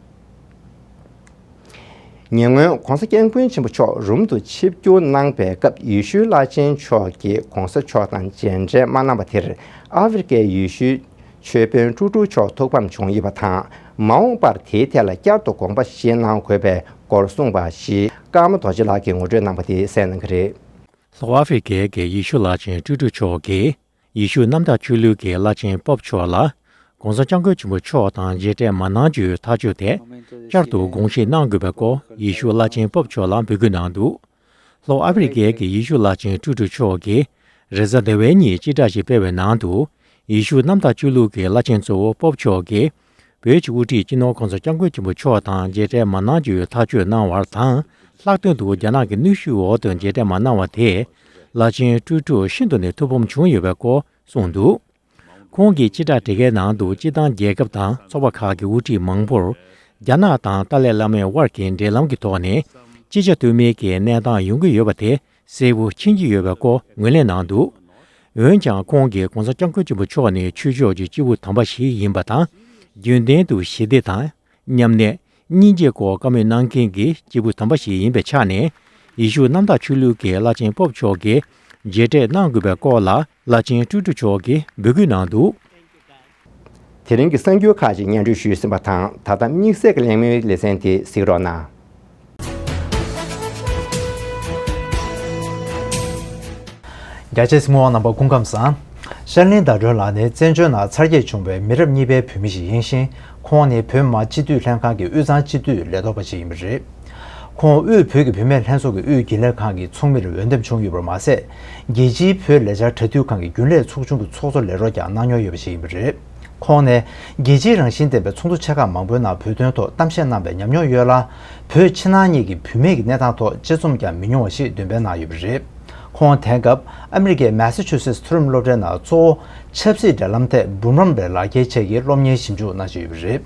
ཉེ་སྔོན་༧གོང་ས་༧སྐྱབས་མགོན་ཆེན་པོ་མཆོག་རོམ་དུ་ཆིབས་བསྒྱུར་གནང་པའི་སྐབས་ཡེ་ཤུའི་བླ་ཆེན་མཆོག་གིས་༧གོང་ས་མཆོག་དང་མཇལ་འཕྲད་མ་གནང་བ་དེར་ཨ་ཧྥེ་རི་ཁའི་ཡེ་ཤུའི་ཆོས་དཔོན་ཀྲུ་ཀྲུ་མཆོག་ཐུགས་ཕམ་བྱུང་ཡོད་པ་དང་། མ་འོངས་པར་དེའི་ཐད་ལ་བསྐྱར་དུ་དགོངས་པ་བཞེས་གནང་དགོས་པའི་སྐོར་གསུངས་པ་ཞིག་ཀརྨ་རྡོ་རྗེ་ལགས་ཀྱིས་ངོ་སྤྲོད་གནང་པ་དེ་གསན་གནང་གི་རེད། ལྷོ་ཨ་ཧྥེ་རི་ཁའི་ཡེ་ཤུ་བླ་ཆེན་ཀྲུ་ཀྲུ་མཆོག་གིས། ཡེ་ཤུ་གནམ་བདག་ཆོས་ལུགས་ཀྱི་བླ་ཆེན་པོབ་མཆོག་ལ་༧གོང་ས་༧སྐྱབས་མགོན་ཆེན་པོ་མཆོག་དང་མཇལ་འཕྲད་མ་གནང་རྒྱུའི་ཐག་གཅོད་དེ་བསྐྱར་དུ་དགོངས་བཞེས་གནང་དགོས་པའི་སྐོར་ཡེ་ཤུ་བླ་ཆེན་པོབ་མཆོག་ལ་འབོད་སྐུལ་གནང་འདུག། ལྷོ་ཨ་ཧྥེ་རི་ཁའི་ཡེ་ཤུ་བླ་ཆེན་ཀྲུ་ཀྲུ་མཆོག་གིས་རེས་གཟའ་ཟླ་བའི་ཉིན་སྤྱི་བསྒྲགས་ཤིག་སྤེལ་བའི་ནང་དུ། ཡེ་ཤུ་གནམ་བདག་ཆོས་ལུགས་ཀྱི་བླ་ཆེན་གཙོ་བོ་པོབ་མཆོག་གིས་བོད་ཀྱི་དབུ་ཁྲིད་སྤྱི་ནོར་༧གོང་ས་༧སྐྱབས་མགོན་ཆེན་པོ་མཆོག་དང་མཇལ་འཕྲད་མ་གནང་རྒྱུའི་ཐག་གཅོད་གནང་བར་དང་། ལྷག་དོན་དུ་རྒྱ་ནག་གི་གནོན་ཤུགས་འོག་ཏུ་མཇལ་འཕྲད་མ་གནང་བ་དེས་བླ་ཆེན་ཀྲུ་ཀྲུ་ཤིན་ཏུ་ནས་ཐུགས་ཕམ་བྱུང་ཡོད་པའི་སྐོར་གསུངས་འདུག། ཁོང་གིས་སྤྱི་བསྒྲགས་དེ་གའི་ནང་དུ་སྤྱི་བཏང་རྒྱལ་ཁབ་དང་ཚོགས་པ་ཁག་གི་དབུ་ཁྲིད་མང་པོར་རྒྱ་ནག་དང་ཏཱ་ལའི་བླ་མའི་དབར་གྱི་འབྲེལ་ལམ་གྱི་ཐོག་ནས་ཅི་བྱ་གཏོལ་མེད་ཀྱི་གནས་སྟངས་ཡོང་གི་ཡོད་པ་དེ་གསལ་པོ་མཁྱེན་གྱི་ཡོད་པའི་སྐོར་ངོས་ལེན་གནང་འདུག། འོན་ཀྱང་ཁོང་གིས་༧གོང་ས་༧སྐྱབས་མགོན་ཆེན་པོ་མཆོག་ནི་ཆོས་ཕྱོགས་ཀྱི་སྐྱེས་བུ་དམ་པ་ཞིག་ཡིན་པ་དང་། རྒྱུན་ལྡན་དུ་ཞི་བདེ་དང་། མཉམ་གནས། སྙིང་རྗེའི་སྐོར་བཀའ་མོལ་གནང་མཁན་གྱི་སྐྱེས་བུ་དམ་པ་ཞིག་ཡིན་པའི་ཆ་ནས། ཡེ་ཤུ་གནམ་བདག་ཆོས་ལུགས་ཀྱི་བླ་ཆེན་པོབ་མཆོག་གིས་མཇལ་འཕྲད་གནང་དགོས་པའི་སྐོར་ལ་བླ་ཆེན་ཀྲུ་ཀྲུ་མཆོག་གིས་འབོད་སྐུལ་གནང་འདུག། དེ་རིང་གི་གསར་འགྱུར་ཁག་ཅིག་སྙན་སྒྲོན་ཞུས་ཟིན་པ་དང་། ད་ལྟ་དམིགས་བསལ་གྱི་གླེང་མོལ་ལེ་ཚན་དེ་གཟིགས་རོགས་གནང་། རྒྱ་ཆེ་གཟིགས་མོ་བ་རྣམ་པ་སྐུ་ཁམས་བཟང་། ཤར་གླིང་ཟླ་སྒྲོན་ལགས་ནི་བཙན་བྱོལ་ནང་འཚར་སྐྱེས་བྱུང་བའི་མི་རབས་གཉིས་པའི་བོད་མི་ཞིག་ཡིན་ཞིང་། ཁོང་ནི་བོད་མི་མང་སྤྱི་འཐུས་ལྷན་ཁང་གི་དབུས་གཙང་སྤྱི་འཐུས་ལས་ཐོག་པ་ཞིག་ཡིན་པ་རེད། ཁོང་དབུས་བོད་ཀྱི་བུད་མེད་ལྷན་ཚོགས་ཀྱི་དབུས་རྒྱུན་ལས་ཁང་གི་ཚོགས་མིར་འོས་འདེམས་བྱུང་ཡོད་པར་མ་ཟད། རྒྱལ་སྤྱིའི་བོད་ལས་འཆར་གྲ་སྒྲིག་ཁང་གི་རྒྱུན་ལས་ཚོགས་ཆུང་གི་ཚོགས་གཙོ་ལས་རོགས་ཀྱང་གནང་མྱོང་ཡོད་པ་ཞིག་ཡིན་པ་རེད། ཁོང་ནས་རྒྱལ་སྤྱིའི་རང་བཞིན་ལྡན་པའི་ཚོགས་འདུ་ཆེ་ཁག་མང་པོའི་ནང་བོད་དོན་ཐོག་གཏམ་བཤད་གནང་བའི་ཉམས་མྱོང་ཡོད་ལ། བོད་ཕྱི་ནང་གཉིས་ཀྱི་བུད་མེད་ཀྱི་གནས་སྟངས་ཐོག་དཔྱད་རྩོམ་ཀྱང་མི་ཉུང་བ་ཞིག་འདོན་སྤེལ་གནང་ཡོད་པ་རེད། ཁོང་དེང་སྐབས་ཨ་མི་རི་ཀའི་མེ་ས་ཆུ་སེ་ཊི་མཐོ་རིམ་སློབ་གྲྭའི་ནང་གཙོ་བོ་ཆབ་སྲིད་འབྲེལ་ལམ་ཐད་འབུམ་རམས་པའི་ལག་ཁྱེར་ཆེད་ཀྱི་སློབ་གཉེར་ཞིབ་འཇུག་གནང་བཞིན་ཡོད་པ་རེད།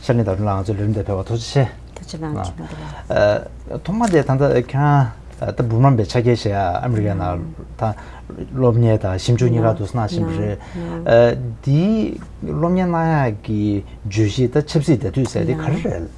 ཤར་གླིང་ཟླ་སྒྲོན་ལགས་ང་ཚོའི་ལས་རིམ་དེར་ཕེབས་པར་ཐུགས་རྗེ་ཆེ། ཐུགས་རྗེ་གནང་། ཨ། ཐུགས་རྗེ་གནང་། ཨ། ཐོག་མ་དེ་ད་ལྟ་ཁྱེད་རང་ད་འབུམ་རམས་པའི་ཕྱག་འཁྱེར་བཞེས་ཨ་མི་རི་ཀའི་ནང་ད་སློབ་གཉེར་དང་ཞིབ་འཇུག་གཉིས་ཀ་འདུག་གནང་བཞིན་པ་རེད། ཨ། འདིའི་སློབ་གཉེར་གནང་ཡག་གི་བརྗོད་གཞི་ད་ཆབ་སྲིད་འབྲེལ་མཐུད་ཟེར་དེ་ག་རེ་རེད།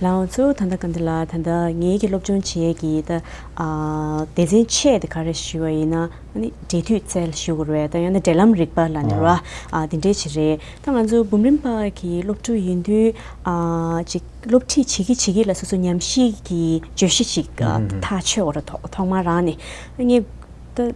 ལགས་འོང་། གཙོ་བོ་ད་ལྟ་ག་འདི་ལ་ད་ལྟ་ངེད་ཀྱི་སློབ་སྦྱོང་བྱེད་ཡས་ཀྱི་ད་ཨ་སྡེ་ཚན་ཆེ་དེ་ག་རེ་ཞུ་བ་ཡིན་ན། ཨ་ནི་འབྲེལ་མཐུད་རྩལ་ཞུ་དགོས་རེད། ད་ཡང་ན་འབྲེལ་ལམ་རིག་པ་ལབ་ནི་རེད་བ། ཨ་དེ་འདྲས་ཅིག་རེད། ད་ང་ཚོ་འབུམ་རམས་པ་གི་སློབ་ཕྲུག་ཡིན་དུས་ཨ་ཅིག་སློབ་ཁྲིད་བྱེད་ཀྱི་བྱེད་ཀྱི་ལ་སོ་སོ་ཉམས་ཞིབ་ཀྱི་བརྗོད་གཞི་ཅིག་ཨ་ཐག་ཆོད་དགོས་རེད། ཐོག་ཐོག་མ་རང་ནས་ངས་ད་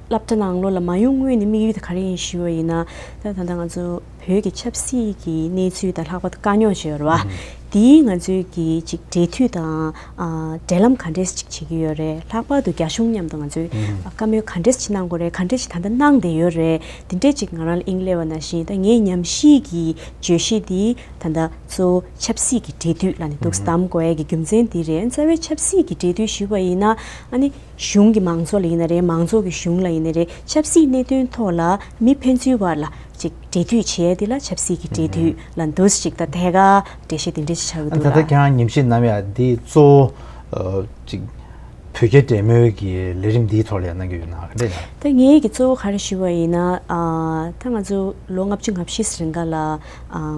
སློབ་གྲྭ་ནང་ལོགས་ལ་མ་ཡོང་སྔོན་ནས་དམིགས་ཡུལ་དེ་ག་རེ་ཡིན་ཞུ་བ་ཡིན་ན། ད་ད་ལྟ་ང་ཚོ་བོད་ཀྱི་ཆབ་སྲིད་ཀྱི་གནས་ཚུལ་དང་ལྷག་པར་དུ་དཀའ་རྙོག་ཅིག་ཡོད་རེད་བ། དེའི་ང་ཚོའི་གི་ཅིག་འབྲེལ་མཐུད་དང་ཨ་འབྲེལ་ལམ་ག་འདྲས་ཅིག་བྱེད་ཀྱི་ཡོད་རེད། ལྷག་པར་དུ་རྒྱ་གཞུང་མཉམ་དུ་ང་ཚོས་ཨ་བཀའ་མོལ་ག་འདྲས་ཅིག་གནང་དགོས་རེད། ག་འདྲས་ཅིག་ད་ལྟ་གནང་བསྡད་ཡོད་རེད། དེ་འདྲས་ཅིག་ང་རང་ལ་དབྱིངས་སླེབས་པ་ནང་བཞིན། ད་ངའི་ཉམས་ཞིབ་ཀྱི་བརྗོད་གཞི་འདི་ད་ལྟ་གཙོ་བོ་ཆབ་སྲིད་ཀྱི་འབྲེལ་མཐུད་ལབ་ནས་འདུག་སེ་གདམ་དགོས་ཡ་གི་རྒྱུ་མཚན་འདི་རེད། རྩ་བའི་ཆབ་སྲིད་ཀྱི་འབྲེལ་མཐུད་ཞུས་པ་ཡིན་ན། ཨ་ནི་གཞུང་གི་མང་གཙོ་ལ་ཡིན་ན་རེད། མང་གཙོ་གི་གཞུང་ལ་ཡིན་ན་རེད། ཆབ་སྲིད་གནད་དོན་ཐོག་ལ་མི་ཕན་ཚུན་བར་ལ་ཅིག་འབྲེལ་མཐུད་བྱེད་ཡ་འདི་ལ་ཆབ་སྲིད་ཀྱི་འབྲེལ་མཐུད་ལབ་འདུག་སེ་ཅིག་ད་ཐད་ཀར་འགྲེལ་བཤད་འདི་འདྲ་ཞིག་ཆགས་ཀྱི་འདུག་ད་ལྟ་ལགས། ཁྱེད་རང་ཉམས་ཞིབ་གནང་ཡ་འདི་གཙོ་བོ་ཅིག་བོད་རྒྱ་འབྲེལ་མོལ་གྱི་ལས་རིམ་འདིའི་ཐོག་ལ་ཡང་གནང་གི་ཡོད་ན་ག་འདྲས་ན། ད་ངའི་གི་གཙོ་བོ་ག་རེ་ཞུ་བ་ཡིན་ན། ཨ་ད་ང་ཚོ་ལོ་ལྔ་བཅུ་ང་བཞི་རིང་ག་ལ་ཨ་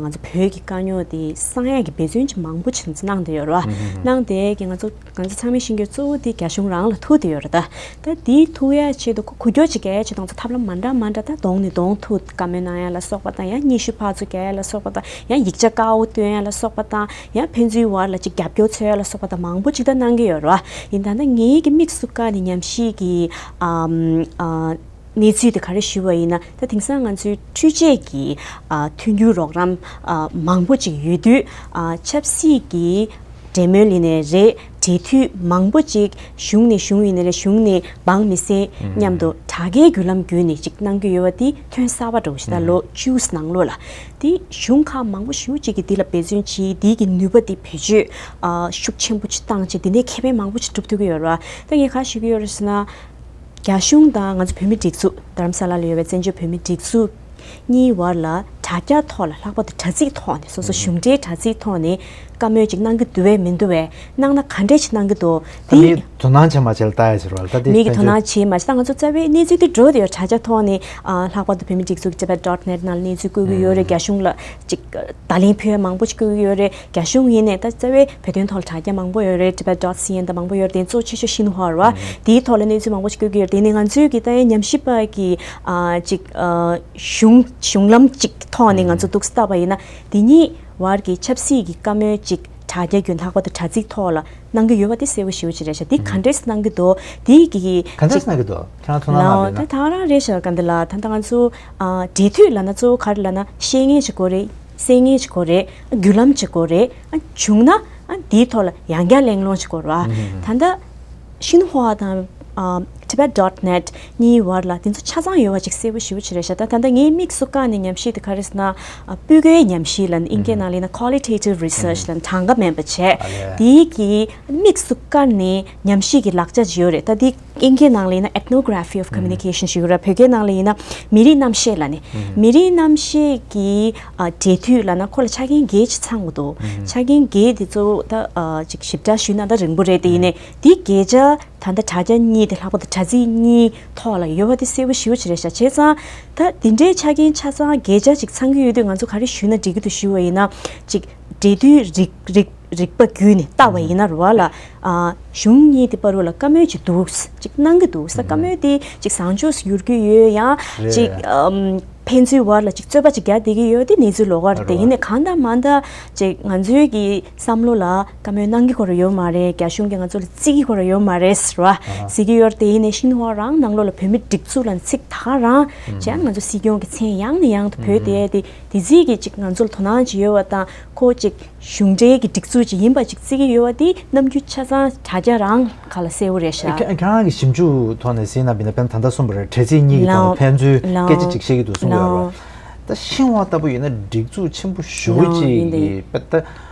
ང་ཚོ་བོད་ཀྱི་དཀའ་རྙོག་དེ་སངས་ཡག་གི་འབད་བརྩོན་ཅིག་མང་པོ་ཅིག་གནང་བསྡད་ཡོད་རེད་བ། གནང་བསྡད་ཀྱི་ང་ཚོ་ང་ཚོ་ཚང་མས་ཤེས་རྒྱུ་གཙོ་བོ་དེ་རྒྱ་གཞུང་རང་ལ་ཐུག་བསྡད་ཡོད་རེད་ད། ད་དེ་ཐུག་ཡ་ཆེད་དུ་ཁོ་འགུལ་སྐྱོད་ཅིག་རྒྱག་ཡ་ཆེད་དུ་ང་ཚོ་ཐབས་ལམ་མ་འདྲ་མ་འདྲ་ད་གདོང་ནས་གདོང་ཐུག་བཀའ་མོལ་གནང་ཡ་ལ་སོགས་པ་དང་། ཡང་སྙན་ཞུ་ཕར་ཚུར་རྒྱག་ཡ་ལ་སོགས་པ་དང་། ཡང་ཡིག་ཆ་དཀར་པོ་སྟོན་ཡ་ལ་སོགས་པ་དང་། ཡང་ཕན་ཚུན་བར་ལ་ཅིག་རྒྱབ་སྐྱོར་འཚོལ་ཡ་ལ་སོགས་པ་དང་མང་པོ་ཅིག་ད་གནང་གི་ཡོད་རེད་བ། ཡིན་ད་ནི་ངའི་གི་དམིགས་སུ་བཀར་ནས་ཉམས་ཞིབ་ཀྱི་ཨམ་ཨ་གནས་ཚུལ་དེ་ག་རེ་ཞུ་བ་ཡིན་ན། ད་དེང་སང་ང་ཚོའི་འཕྲུལ་ཆས་ཀྱི་ཨ་མཐུན་འགྱུར་རོགས་རམ་ཨ་མང་པོ་ཅིག་ཡོད་དུས། ཨ་ཆབ་སྲིད་ཀྱི་འབྲེལ་མོལ་ཡིན་ནའི་རེད། འབྲེལ་མཐུད་མང་པོ་ཅིག་གཞུང་ནས་གཞུང་ཡིན་ནའི་རེད། གཞུང་ནས་འབངས་མི་སེར་མཉམ་དུ་དྲ་རྒྱའི་བརྒྱུད་ལམ་བརྒྱུད་ནས་ཅིག་གནང་གི་ཡོད་པ་དེ་ཐོན་གསར་པ་འདྲ་བོ་ཞིག་ད་ལོ་བཅུ་ནང་ལོགས་ལ། དེ་གཞུང་ཁག་མང་པོ་ཞེ་པོ་ཅིག་གིས་འདི་ལ་འབད་བརྩོན་བྱས། འདི་གི་ནུས་པ་དེ་བེད་སྤྱོད་ཨ་ཤུགས་ཆེན་པོ་ཅིག་བཏང་བྱས། འདི་ནས་ཁེ་ཕན་མང་པོ་ཅིག་སྒྲུབ་ཐུབ་ཀྱི་ཡོད་རེད་བ། ད་ངས་ག་རེ་ཞུ་གི་ཡོད་རེད་ཟེར་ན། རྒྱ་གཞུང་དང་ང་ཚོ་བོད་མིའི་སྒྲིག་འཛུགས། རྡ་རམ་ས་ལ་ལ་ཡོད་པའི་བཙན་བྱོལ་བོད་མིའི་སྒྲིག་འཛུགས་གཉིས་བར་ལ་དྲ་རྒྱ་ཐོག་ལ། ལྷག་པར་དུ་དྲ་ཚིགས་ཐོག་ནས། སོ་སོ་གཞུང་འབྲེལ་དྲ་ཚིགས་ཐོག་ནས་བཀའ་མོལ་ཅིག་གནང་གི་འདུག་པས་མི་འདུག་པས། གནང་ན་ག་འདྲས་ཅིག་གནང་གི་འདུག་ད་དེ་མིས་དོ་སྣང་བྱས་མ་བྱས་ལ་ལྟ་ཡ་ཟེར་བ་ལ། ད་དེ་མིག་གིས་དོ་སྣང་བྱས་མ་བྱས། ད་ང་ཚོ་རྩ་བའི་གནས་ཚུལ་དེ་འགྲོ་བསྡད་ཡོད། དྲ་རྒྱ་ཐོག་ནས་ཨ་ལྷག་པར་དུ་བོད་མིའི་སྒྲིག་འཛུགས་ཀྱི་ཊི་བེཊ་ཌོཊ་ནེཊ་ནང་ལ་གནས་ཚུལ་བཀོད་ཀྱི་ཡོད་རེད། རྒྱ་གཞུང་ལ་ཅིག་བརྡ་ལན་ཕུལ་ཡ་མང་པོ་ཅིག་བཀོད་ཀྱི་ཡོད་རེད། རྒྱ་གཞུང་ཡིན་ནའི་ད་རྩ་བའི་བོད་དོན་ཐོག་ལ་དྲ་རྒྱ་མང་པོ་ཡོད་རེད། ཊི་བེཊ་ཌོཊ་སི་ཨེན་དང་མང་པོ་ཡོད་རེད། དེ་གཙོ་ཆེ་ཤོས་ཤིན་ཧྭ་རེད་བ། དེའི་ཐོག་ལ་གནས་ཚུལ་མང་པོ་ཞིག་བཀོད་ཀྱི་ཡོད་རེད། དེ་ནི་ང་ཚོའི་གི་ད་ཡང་ཉམས་ཞིབ་པ་གི་ཨ་ཅིག་ཨ་གཞུང་གཞུང་ལམ་ཅིག་ཐོག་ནས་ང་ཚོ་འདུག་སེ་བལྟས་པ་ཡིན་ན། དེ་གཉིས་བར་གྱི་ཆབ་སྲིད་ཀྱི་བཀའ་མོལ་ཅིག་དྲ་རྒྱ་བརྒྱུད། ལྷག་པར་དུ་དྲ་ཚིགས་ཐོག་ལ་གནང་གི་ཡོད་པ་དེ་གསལ་པོ་ཞེ་པོ་ཅིག་རེད་ཤག་དེ་ག་འདྲས་གནང་གི་འདུག་དེ་གི་ག་འདྲས་གནང་གི་འདུག་ཁྱེད་རང་ཚོ་ནང་ལ་ལའོ་ད་ད་རང་རེད་ཤག་ག་འདི་ལ་ད་ད་ང་ཚོ་ཨ་འབྲེལ་མཐུད་ལབ་ན་གཙོ་བོ་ག་རེ་ལབ་ན། བཤད་མཁན་ཅིག་དགོས་རེད། གསན་མཁན་ཅིག་དགོས་རེད། བརྒྱུད་ལམ་ཅིག་དགོས་རེད། ཨ་བྱུང་ན་ཨ་འདིའི་ཐོག་ལ་ཡང་བསྐྱར་གླེང་སློང་ཅིག་དགོས་རེད་བ། ད་ལྟ་ཤིན་ཧྭ་དང་ཨ་ཊི་བེཊ་ཌོཊ་ནེཊ་གཉིས་བར་ལ་དེ་ཚོ་ཆ་ཚང་ཡོད་པ་ཅིག་གསལ་པོ་ཞེ་པོ་ཅིག་རེད་ཤག་ད་ད་ལྟ་ངའི་དམིགས་སུ་བཀར་ནས་ཉམས་ཞིབ་དེ་ག་རེ་ཟེར་ན། ཨ་སྤུས་ཀའི་ཉམས་ཞིབ་ལབ་ནས། ཨིན་སྐད་ནང་ལ་ཡིན་ན་ཁོ་ལི་ཊེ་ཊིབ་རི་སརཆ་ལབ་ནས། གྲངས་ཀ་མིན་པ་བྱས། དེའི་གི་དམིགས་སུ་བཀར་ནས་ཉམས་ཞིབ་ཀྱི་ལག་ཆ་ཅིག་ཡོད་རེད། ད་དེ་ཨིན་སྐད་ནང་ལ་ཡིན་ན་Ethnography of Communication ཞེས་ཡོད་རེད། བོད་སྐད་ནང་ལ་ཡིན་ན་མི་རིགས་རྣམ་བཤད་ལབ་ནས། མི་རིགས་རྣམ་བཤད་ཀྱི་ཨ་འབྲེལ་མཐུད་ལབ་ན་ཁོ་ལ་ཆ་རྐྱེན་བརྒྱད་ཅིག་ཚང་དགོས་འདུག་ཆ་རྐྱེན་བརྒྱད་དེ་གཙོ་བོ་ད་ཨ་ཅིག་ཞིབ་ཕྲ་ཞུས་ན་ད་རིང་པོ་རེད། དེ་ཡིན་ནའི་དེ་བརྒྱད་ཆ་ད་ལྟ་དྲ་རྒྱ་གཉིས་དེ། ལྷག་པར་དུ་དྲ་ཚིགས་གཉིས་ཐོག་ལ་ཡོད་པ་དེ་གསལ་པོ་ཞེ་པོ་ཅིག་རེད་ཤག་བྱས་ཙང་ད་དེ་འདྲའི་ཆ་རྐྱེན་ཆ་ཚང་བརྒྱད་ཆ་ཅིག་ཚང་གི་ཡོད་དུས། ང་ཚོ་ག་རེ་ཞུས་ན་འགྲིག་གི་འདུག་ཞུ་བ་ཡིན་ན། ཅིག་འབྲེལ་མཐུད་རིག་རིག་རིག་པ་བརྒྱུད་ནས་ལྟ་བ་ཡིན་ན་རེད་བ་ལ། ཨ་གཞུང་གཉིས་དེ་བར་ལ་བཀའ་མོལ་ཅིག་འདུག་ཅིག་གནང་གི་འདུག་ས། བཀའ་མོལ་དེ་ཅིག་བཟང་ཕྱོགས་སུ་འགྱུར་གྱི་ཡོད། ཡང་ཅིག་ཨམ་ ཕན་ཚུན་བར་ལ་ཅིག་རྩོད་པ་ཅིག་རྒྱག་བསྡད་ཀྱི་ཡོད་དེ་གནས་ཚུལ་ལོགས་ཀ་རེད། དེ་ཡིན་ནའི་གང་ལྟར་མང་ལྟར་ཅིག་ང་ཚོའི་གི་བསམ་བློ་ལ་བཀའ་མོལ་གནང་གི་ཁོ་རང་ཡོད་མ་རེད། རྒྱ་གཞུང་གིས་ང་ཚོ་ལ་བརྩི་གི་ཁོ་རང་ཡོད་མ་རེད་ཟེར་བ། བརྩི་གི་ཡོད་རེད། དེ་ཡིན་ནའི་ཤིན་ཧྭ་རང་ནང་ལོགས་ལ་བོད་མི་སྒྲིག་འཛུགས་ལ་ཚིག་ད་ག་རང་བྱས་ང་ཚོ་སྲིད་སྐྱོང་གི་མཚན་ཡང་ནས་ཡང་དུ་བོས་ཏེ་དེ་དེ་རྩིས་ཀྱི་ཅིག་ང་ཚོ་ལ་དོ་སྣང་ཅིག་ཡོད་པ་དང་ཁོ་ཅིག་གཞུང་འབྲེལ་གྱི་སྒྲིག་འཛུགས་ཅིག་ཡིན་པ་ཅིག་བརྩི་གི་ཡོད་པ་དེ་རྣམ་འགྱུར་ཆ་ཚང་དྲ་རྒྱ་རང་ཁ་ལ་གསལ་པོ་རེད་ཤག་ཁྱེད་ཁྱེད་རང་གི་ཞིབ་འཇུག་ཐོག་ནས་གཟིགས་ན་བིན་ན་བན་ད་ལྟ་གསུངས་པ་རེད། དྲ་ཚིགས་གཉིས་ཀྱི་ཐོག་ནས་ཕན་ཚུན་སྐད་ཆ་ཅིག་བཤད་ཀྱི་འདུག་གསུང་གི་ཡོད་རེད། ད་ཤིན་ཧྭ་ལྟ་བུ་ཡིན་ན་སྒྲིག་འཛུགས་ཆེན་པོ་ཞེ་པོ་ཅིག་གི་པ་ད་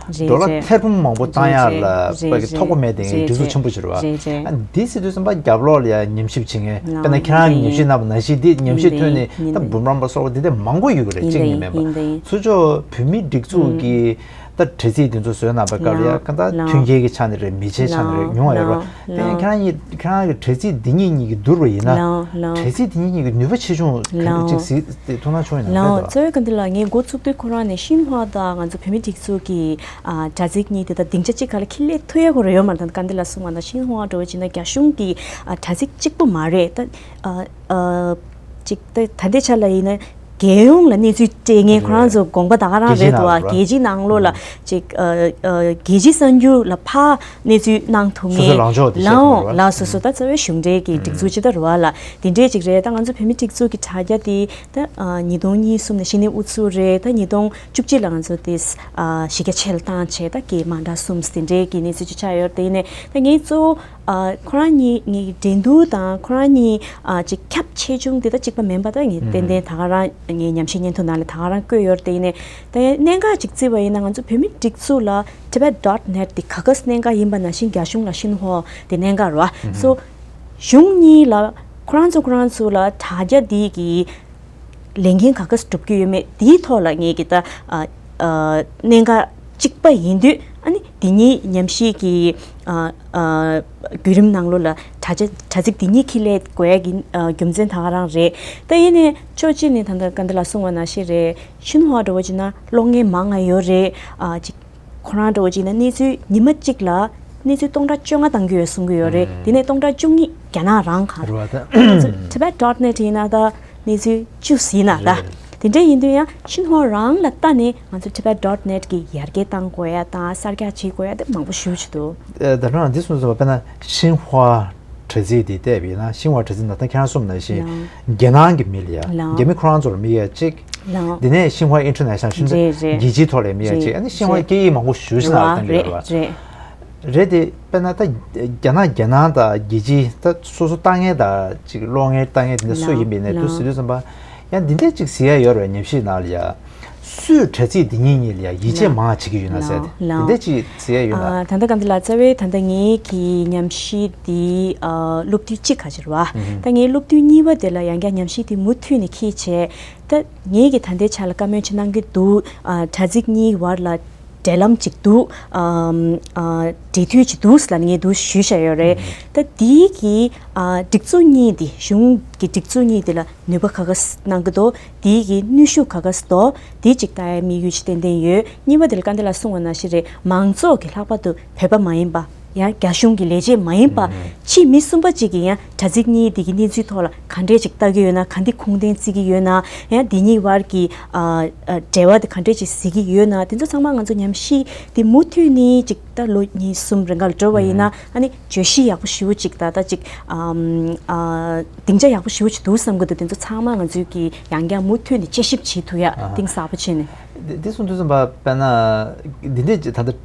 ཌོ་ལར་ཐེར་འབུམ་མང་པོ་བཏང་ཡག་ལ་པ་གི་ཐོགས་པ་མེད་དེ་སྒྲིག་འཛུགས་ཆེན་པོ་ཞིག་རེད་བ། ཨ་འདི་སྲིད་དུས་ཙམ་པ་རྒྱབ་ལོགས་ལ་ཡ་ཉམས་ཞིབ་བྱེད་མཁན་དཔེར་ན་ཁྱེད་རང་གི་ཉམས་ཞིབ་གནང་བ་ནང་བཞིན་འདི་ཉམས་ཞིབ་ཐོན་ནས་ད་འབུམ་རམས་པ་སོགས་འདི་འདྲ་མང་པོ་ཡོད་གི་རེད། གཅིག་གཉིས་མིན་པ་ཚུར་ཕྱོགས་བོད་མིའི་སྒྲིག་འཛུགས་ཀྱི་ད་དྲ་ཚིགས་དེ་ཚོ་བཟོས་གནང་པའི་སྐབས་ལ་ཡ་ག་ད་མཐུན་རྐྱེན་གྱི་ཆ་ནས་རེད། མི་ཆའི་ཆ་ནས་རེད། ཉུང་བ་ཡོད་རེད། དེ་ཡང་ཁྱེད་རང་གཉིས་ཁྱེད་རང་གི་དྲ་ཚིགས་འདི་གཉིས་གཉིས་ཀྱིས་བསྡུར་བ་ཡིན་ན་དྲ་ཚིགས་འདི་གཉིས་ཀྱི་ནུས་པ་ཆེ་ཆུང་ག་ཅིག་གཟིགས་ཏེ་ཐུགས་སྣང་ཆུང་བའི་ནང་ལོགས་རྩ་བའི་ག་འདི་ལ་ངས་འགོ་བཙུགས་དུས་ཁོ་རང་ནས་ཤིན་ཧྭ་དང་ང་ཚོ་བོད་མིའི་སྒྲིག་འཛུགས་ཀྱི་ཨ་དྲ་ཚིགས་གཉིས་དེ་དང་སྡིངས་ཆ་གཅིག་ག་ལ་ཁྱེར་སླེབས་ཐུབ་ཡ་ཁོ་རང་ཡོད་མ་རེད། ད་ག་འདི་ལ་གསུངས་པ་ན་ཤིན་ཧྭ་འདྲ་བོ་བྱས་ན་རྒྱ་གཞུང་གི་ཨ་དྲ་ཚིགས་གཅིག་པུ་མ་རེད། ད་ཨ་ཨ་ཅིག་ད་ད་ལྟའི་ཆ་ལ་ཡིན་ན་རྒྱལ་ཡོངས་ལ་གནས་ཚུལ་སྤྲད་མཁན་ཁོ་རང་ཚོ་དགོངས་པ་ད་ག་རང་རེད་འདུག་བ། རྒྱལ་སྤྱིའི་ནང་ལོགས་ལ་ཅིག་ཨ་ཨ་རྒྱལ་སྤྱིའི་གསར་འགྱུར་ལ་ཕར་གནས་ཚུལ་གནང་ཐུབ་མཁན་སོ་སོའི་ལངས་ཕྱོགས་དེ་བཤད་ཐུབ་པ་རེད་བ། ལ་སོ་སོ་ད་རྩ་བའི་གཞུང་འབྲེལ་གྱི་སྒྲིག་འཛུགས་ཅིག་ད་རེད་བ་ལ་དེ་འདྲས་ཅིག་རེད། ད་ང་ཚོ་བོད་མིའི་སྒྲིག་འཛུགས་ཀྱི་དྲ་རྒྱ་དེ་ད་ཨ་ཉིས་སྟོང་ཉི་ཤུ་ནས་གཞི་ནས་དབུ་ཚུགས་རེད། ད་ཉིས་སྟོང་བཅུ་གཅིག་ལ་ང་ཚོ་དེ་ཨ་གཞི་རྒྱ་ཆེ་ལ་བཏང་བྱས་ད་སྐད་མ་འདྲ་གསུམ་དེ་འདྲའི་གི་གནས་ཚུལ་ཅིག་ཆགས་ཡོད་རེད། དེ་ཡིན་ནའི་ད་ངས་གཙོ་བོ་ཨ་ཁོ་རང་གཉིས་ངའི་འགྲན་བསྡུར་དང་ཁོ་རང་གཉིས་ཨ་ཅིག་ཁྱབ་ཆེ་ཆུང་དེ་ད་གཅིག་པ་མིན་པ་ད་ངས་ཏན་ཏན་ད་ག་རང་ངའི་ཉམས་ཞིབ་སྙན་ཐོ་ནང་ལ་ད་ག་རང་བཀོད་ཡོད་རེད། དེ་ཡིན་ནའི་ད་གནད་འགག་ཅིག་བརྩིས་པ་ཡིན་ན་ང་ཚོ་བོད་མིའི་སྒྲིག་འཛུགས་ལ་Tibet dot net དེ་ག་ག་སུ་གནད་འགག་ཡིན་པ་ནང་བཞིན་རྒྱ་གཞུང་ལ་ཤིན་ཧྭ་དེ་གནད་འགག་རེད་བ། སོ་གཞུང་གཉིས་ལ་ཁོ་རང་ཚོ་ཁོ་རང་ཚོ་ལ་དྲ་རྒྱ་འདི་གི་ལས་འགན་ག་ག་སྒྲུབ་ཀྱི་ཡོད་མེད་འདིའི་ཐོག་ལ་ངེད་ཀྱི་ད་ཨ་ཨ་གནད་འགག་གཅིག་པ་ཡིན་དུས་ཨ་ནི་འདི་གཉིས་ཉམས་ཞིབ་ཀྱི་ཨ་ཨ་བརྒྱུད་རིམ་ནང་ལོགས་ལ་དྲ་རྒྱ་དྲ་ཚིགས་འདི་གཉིས་ཁྱེར་སླེབས་དགོས་ཡ་གི་ཨ་རྒྱུ་མཚན་ད་ག་རང་རེད། ད་ཡིན་ནའི་ཕྱོགས་གཅིག་ནས་ད་ལྟ་སྐབས་འདི་ལ་གསུངས་པ་ནང་བཞིན་རེད། ཤིན་ཧྭ་འདྲ་བོ་བྱས་ན་གློག་བརྙན་མང་ང་ཡོད་རེད། ཨ་ཅིག་ཁོ་རང་འདྲ་བོ་བྱས་ན་གནས་ཚུལ་ཉི་མ་གཅིག་ལ་གནས་ཚུལ་སྟོང་ཕྲག་བཅོ་ལྔ་བཏང་གི་ཡོད་གསུང་གི་ཡོད་རེད། དེ་ནས་སྟོང་ཕྲག་བཅུ་གཉིས་རྒྱ་ནག་རང་གང་རེད་བ། ད་Tibet dot net ཡིན་ན་ད་གནས་ཚུལ་བཅུ་ཟིན་ན་ད་རེད། དེ་འདྲ་ཡིན་དུས་ཡང་ཤིན་ཧྭ་རང་ལ་ལྟ་ནས་ང་ཚོ་Tibet dot net གི་ཡར་རྒྱས་གཏང་དགོས་ཡ་དང་གསར་རྒྱག་བྱེད་དགོས་ཡ་དེ་མང་པོ་ཞེ་པོ་ཅིག་འདུག་ཨ་ད་རང་འདི་གསུངས་སོང་བ་དཔེར་ན་ཤིན་ཧྭ་དྲ་ཚིགས་དེ་བལྟས་པ་ཡིན་ན་ཤིན་ཧྭ་དྲ་ཚིགས་ནང་ད་ཁྱེད་རང་གསུངས་ནང་བཞིན་ལགས། རྒྱ་ནག་གི་མི་ལ་ཡ་ལགས། རྒྱ་མི་ཁོ་རང་ཚོར་མི་ཡ་གཅིག་ལགས། དེ་ནས་ཤིན་ཧྭ་ཨིན་ཊར་ནེ་ཤ་ནལ་ཤིན་ཏུ་རེད་རེད། རྒྱལ་སྤྱིའི་ཐོག་ལས་མི་ཡ་རེད་གཅིག་ཨ་ནི་ཤིན་ཧྭ་རེད། སྐད་ཡིག་མང་པོ་ཞེ་པོ་ཞིག་ནང་ལ་བཏང་གི་ཡོད་རེད་བ། རེད་རེད། རེད་དེ་དཔེར་ན་ད་རྒྱ་ནག་རྒྱ་ནག་དང་རྒྱལ་སྤྱི་ད་སོ་སོ་ལྟ་མཁན་དང་ཅིག་ཀློག་མཁན་ལྟ་མཁན་དེ་འདྲ་སུ་ཡིན་པ་ཡིན་ནའི་དུ་ཟེར་དུས་ཙམ་པ་ཡང་འདི་འདྲས་ཅིག་ཟེར་ཡ་ཡོད་རེད་ཉམས་ཞིབ་ནང་ལ་ཡ། སུས་དྲ་ཚིགས་འདི་གཉིས་གཉིས་ལ་ཡ་ཡིད་ཆེས་ལགས། མང་བྱེད་ཀྱི་ཡོད་ན་ཟེར་ཏེ་ལགས། འདི་འདྲས་ཅིག་ཟེར་ཡ་ཡོད་ན། ཨ་ད་ལྟ་ག་འདི་ལ་རྩ་བའི་ད་ལྟ་ངེད་ཀྱི་ཉམས་ཞིབ་འདི་ཨ་སློབ་དུས་གཅིག་ག་ཅིག་རེད་བ། ཨུ་ཧུ། ད་ངའི་སློབ་དུས་གཉིས་པ་དེ་ལ་ཡང་བསྐྱར་ཉམས་ཞིབ་དེ་མུ་མཐུད་ནས་འཁྱེར་བྱས། ད་ངེད་ཀྱིས་ད་ལྟའི་ཆ་ལ་བཀའ་མོལ་ཅིག་གནང་གི་འདུག་ཨ་དྲ་ཚིགས་གཉིས་བར་ལ་འབྲེལ་ལམ་ཅིག་འདུག་ཨམ་ཨ་འབྲེལ་མཐུད་ཅིག་འདུག་ཟེར་ལབ་ནས་ངས་འདུག་ཞུས་བཞག་ཡོད་རེད། ཨུ་ཧུ། ད་འདི་གི་ཨ་སྒྲིག་འཛུགས་གཉིས་དེ་གཞུང་གི་སྒྲིག་འཛུགས་གཉིས་དེ་ལ་ནུས་པ་ག་ག་གནང་གི་འདུག་དེའི་གི་ནུས་ཤུགས་ག་ག་འདུག་དེ་གཅིག་ལྟ་ཡའི་དམིགས་ཡུལ་ཅིག་ཏན་ཏན་ཡོད། གཉིས་པ་དེ་ལ་སྐབས་འདི་ལ་གསུངས་པ་ནང་བཞིན་རེད། མང་ཚོགས་ཀྱི་ལྷག་པར་དུ་བོད་པ་མ་ཡིན་པ་ཡང་རྒྱ་གཞུང་གི་ལས་བྱེད་མ་ཡིན་པ་ཕྱི་མི་གསུམ་པ་གཅིག་གིས་ཡང་དྲ་ཚིགས་གཉིས་དེ་གི་གནས་ཚུལ་ཐོག་ལ་ག་འདྲས་ཅིག་ལྟ་གི་ཡོད་ན། ག་འདི་ཁུངས་ལྡན་བརྩི་གི་ཡོད་ན། ཡང་དེ་གཉིས་བར་གྱི་ཨ་ཨ་འབྲེལ་བ་དེ་ག་འདྲས་ཅིག་གཟིགས་ཀྱི་ཡོད་ན། དེ་ཚོ་ཚང་མ་ང་ཚོ་ཉམས་ཞིབ་དེ་མུ་མཐུད་ནས་ཅིག་ད་ལོ་གཉིས་གསུམ་རིང་ག་ལ་འགྲོ་བ་ཡིན་ན་ཨ་ནི་བརྗོད་གཞི་ཡག་པོ་ཞེ་པོ་ཅིག་ད་ལྟ་ཅིག་ཨམ་ཨ་སྡིངས་ཆ་ཡག་པོ་ཞེ་པོ་ཅིག་འདུག་བསམ་གི་འདུག་དེ་ཚོ་ཚང་མ་ང་ཚོས་ཀྱི་ཡང་བསྐྱར་མུ་མཐུད་ནས་དཔྱད་ཞིབ་བྱེད་ཐུབ་ཡ་ཨ་གཏིང་ཟབ་པོ་བྱས་ནས། འདི་འདི་གསུང་དུས་ཙམ་པ་དཔེར་ན་འདི་འདྲས་ད་ལྟ་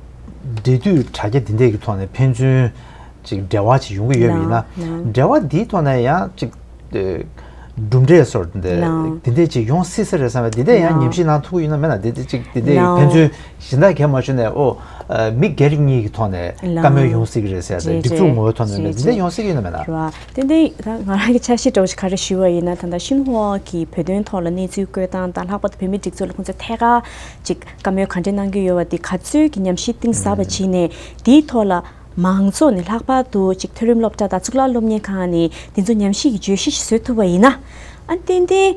འབྲེལ་མཐུད་དྲ་རྒྱ་འདི་འདྲས་ཀྱི་ཐོག་ནས་ཕན་ཚུན་ཅིག་འབྲེལ་བ་ཅིག་ཡོང་གི་ཡོད་པ་ཡིན་ན། ལགས། འབྲེལ་བ་འདིའི་ཐོག་ནས་ཡང་ཅིག་ཨེ་གྲུབ་འབྲས་སོགས་འདི་ལགས། འདི་འདྲས་ཅིག་ཡོང་སྲིད་ས་རེད་བསམ་པ་འདི་འདྲས་ཡང་ལགས། ཉམས་ཞིབ་གནང་ཐུབ་ཀྱི་ཡོད་ན་མེད་ན། འདི་འདྲས་ཅིག་འདི་འདྲས་ལགས། ཕན་ཚུན་གཞན་དག་གས་མ་ཞུས་ནས་ཨོ་ཨ་མི་སྒེར་གཉིས་ཀྱི་ཐོག་ནས་ལགས། བཀའ་མོལ་ཡོང་སྲིད་ཀྱི་རེད་ཟེར་ཏེ་རེད་སྒྲིག་འཛུགས་རེད་ངོ་བོའི་ཐོག་ནས་རེད་མེད་འདི་འདྲས་རེད། ཡོང་སྲིད་ཀྱི་ཡོད་ན་མེད་ན། རེད་བ། ཏན་ཏན་ད་ང་རང་གི་འཆར་གཞི་འདྲ་བོ་ཞིག་ག་རེ་ཞུ་བ་ཡིན་ན། ད་ལྟ་ཤིན་ཧྭ་གི་བོད་དོན་ཐོག་ལ་གནས་ཚུལ་བཀོད་སྟངས་དང་ལྷག་པར་དུ་བོད་མིའི་སྒྲིག་འཛུགས་ལ་ཁོང་ཚོས་ཐད་ཀར་ཅིག་བཀའ་མོལ་ག་འདྲས་གནང་གི་ཡོད་པ་འདི་ག་ཚོད་ཀྱི་ཉམས་ཞིབ་གཏིང་ཟབ་པ་བྱས་ནས་དེའི་ཐོག་ལ་མང་ཚོགས་ནས་ལྷག་པར་དུ་ཅིག་མཐོ་རིམ་སློབ་གྲྭ་དང་གཙུག་ལག་སློབ་གཉེར་ཁང་ནས་འདི་ཚོ་ཉམས་ཞིབ་ཀྱི་བརྗོད་གཞི་ཞིག་བཟོ་ཐུབ་པ་ཡིན་ན། ཨ་ཏན་ཏན་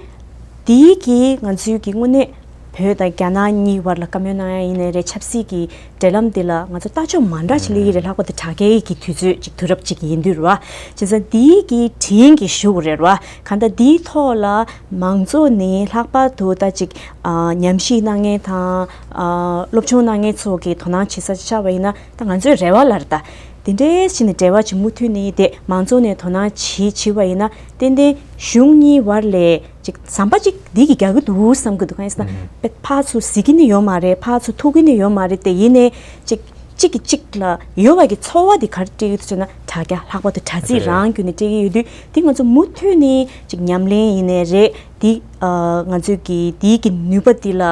དེའི་གི་ང་ཚོའི་གི་དངོས་གནས་ བོད་དང་རྒྱ་ནག་གཉིས་བར་ལ་བཀའ་མོལ་གནང་ཡ་ཡིན་ནའི་རེད། ཆབ་སྲིད་ཀྱི་འབྲེལ་ལམ་འདི་ལ་ང་ཚོ་ལྟ་ཕྱོགས་མ་འདྲ་ཞིག་སླེབས་ཀྱི་རེད། ལྷག་པར་དུ་དྲ་རྒྱའི་གི་དུས་ཚོད་ཅིག་དུས་རབས་ཅིག་ཡིན་དུས་རེད་བ། བྱས་ཙང་འདིའི་གི་དྲིན་གྱི་ཞུ་དགོས་རེད་བ། གང་ལྟར་འདིའི་ཐོག་ལ་མང་གཙོ་ནི་ལྷག་པར་དུ་ད་ཅིག་ཨ་ཉམས་ཞིབ་གནང་མཁན་དང་ཨ་སློབ་སྦྱོང་གནང་མཁན་ཚོ་གི་དོ་སྣང་བྱེད་ས་ཆགས་པ་ཡིན་ན། ད་ང་ཚོའི་རེ་བ་ལ་རེད། ད་དེ་འདྲའི་ཕྱིན་ནས་འབྲེལ་བ་ཅིག་མུ་མཐུད་ནས་དེ་མང་གཙོ་ནས་དོ་སྣང་བྱེད་བྱེད་པ་ཡིན་ན། ཏན་ཏན་གཞུང་གཉིས་བར་ལས་ཅིག་ཟམ་པ་ཅིག་འདི་གི་རྒྱག་གི་འདུག་བསམ་གི་འདུག་གང་ཡིན་ཟེར་ན། ཕར་ཚུར་གཟིགས་ཀྱི་ནི་ཡོད་མ་རེད། ཕར་ཚུར་ཐུག་གི་ནི་ཡོད་མ་རེད། དེ་ཡིན་ནའི་ཅིག་གཅིག་གིས་གཅིག་ལ་ཡོད་པ་གི་ཚོར་བ་དེ་ག་རེ་སྤྲད་ཀྱི་འདུག་ཟེར་ན། དྲ་རྒྱ་ལྷག་པར་དུ་དྲ་ཚིགས་རང་བརྒྱུད་ནས་སྤྲད་ཀྱི་ཡོད་དུས། དེ་ང་ཚོ་མུ་མཐུད་ནས་ཅིག་ཉམས་ལེན་ཡིན་ནའི་རེད། དེ་ང་ཚོས་ཀྱི་དེའི་གི་ནུས་པ་དེ་ལ་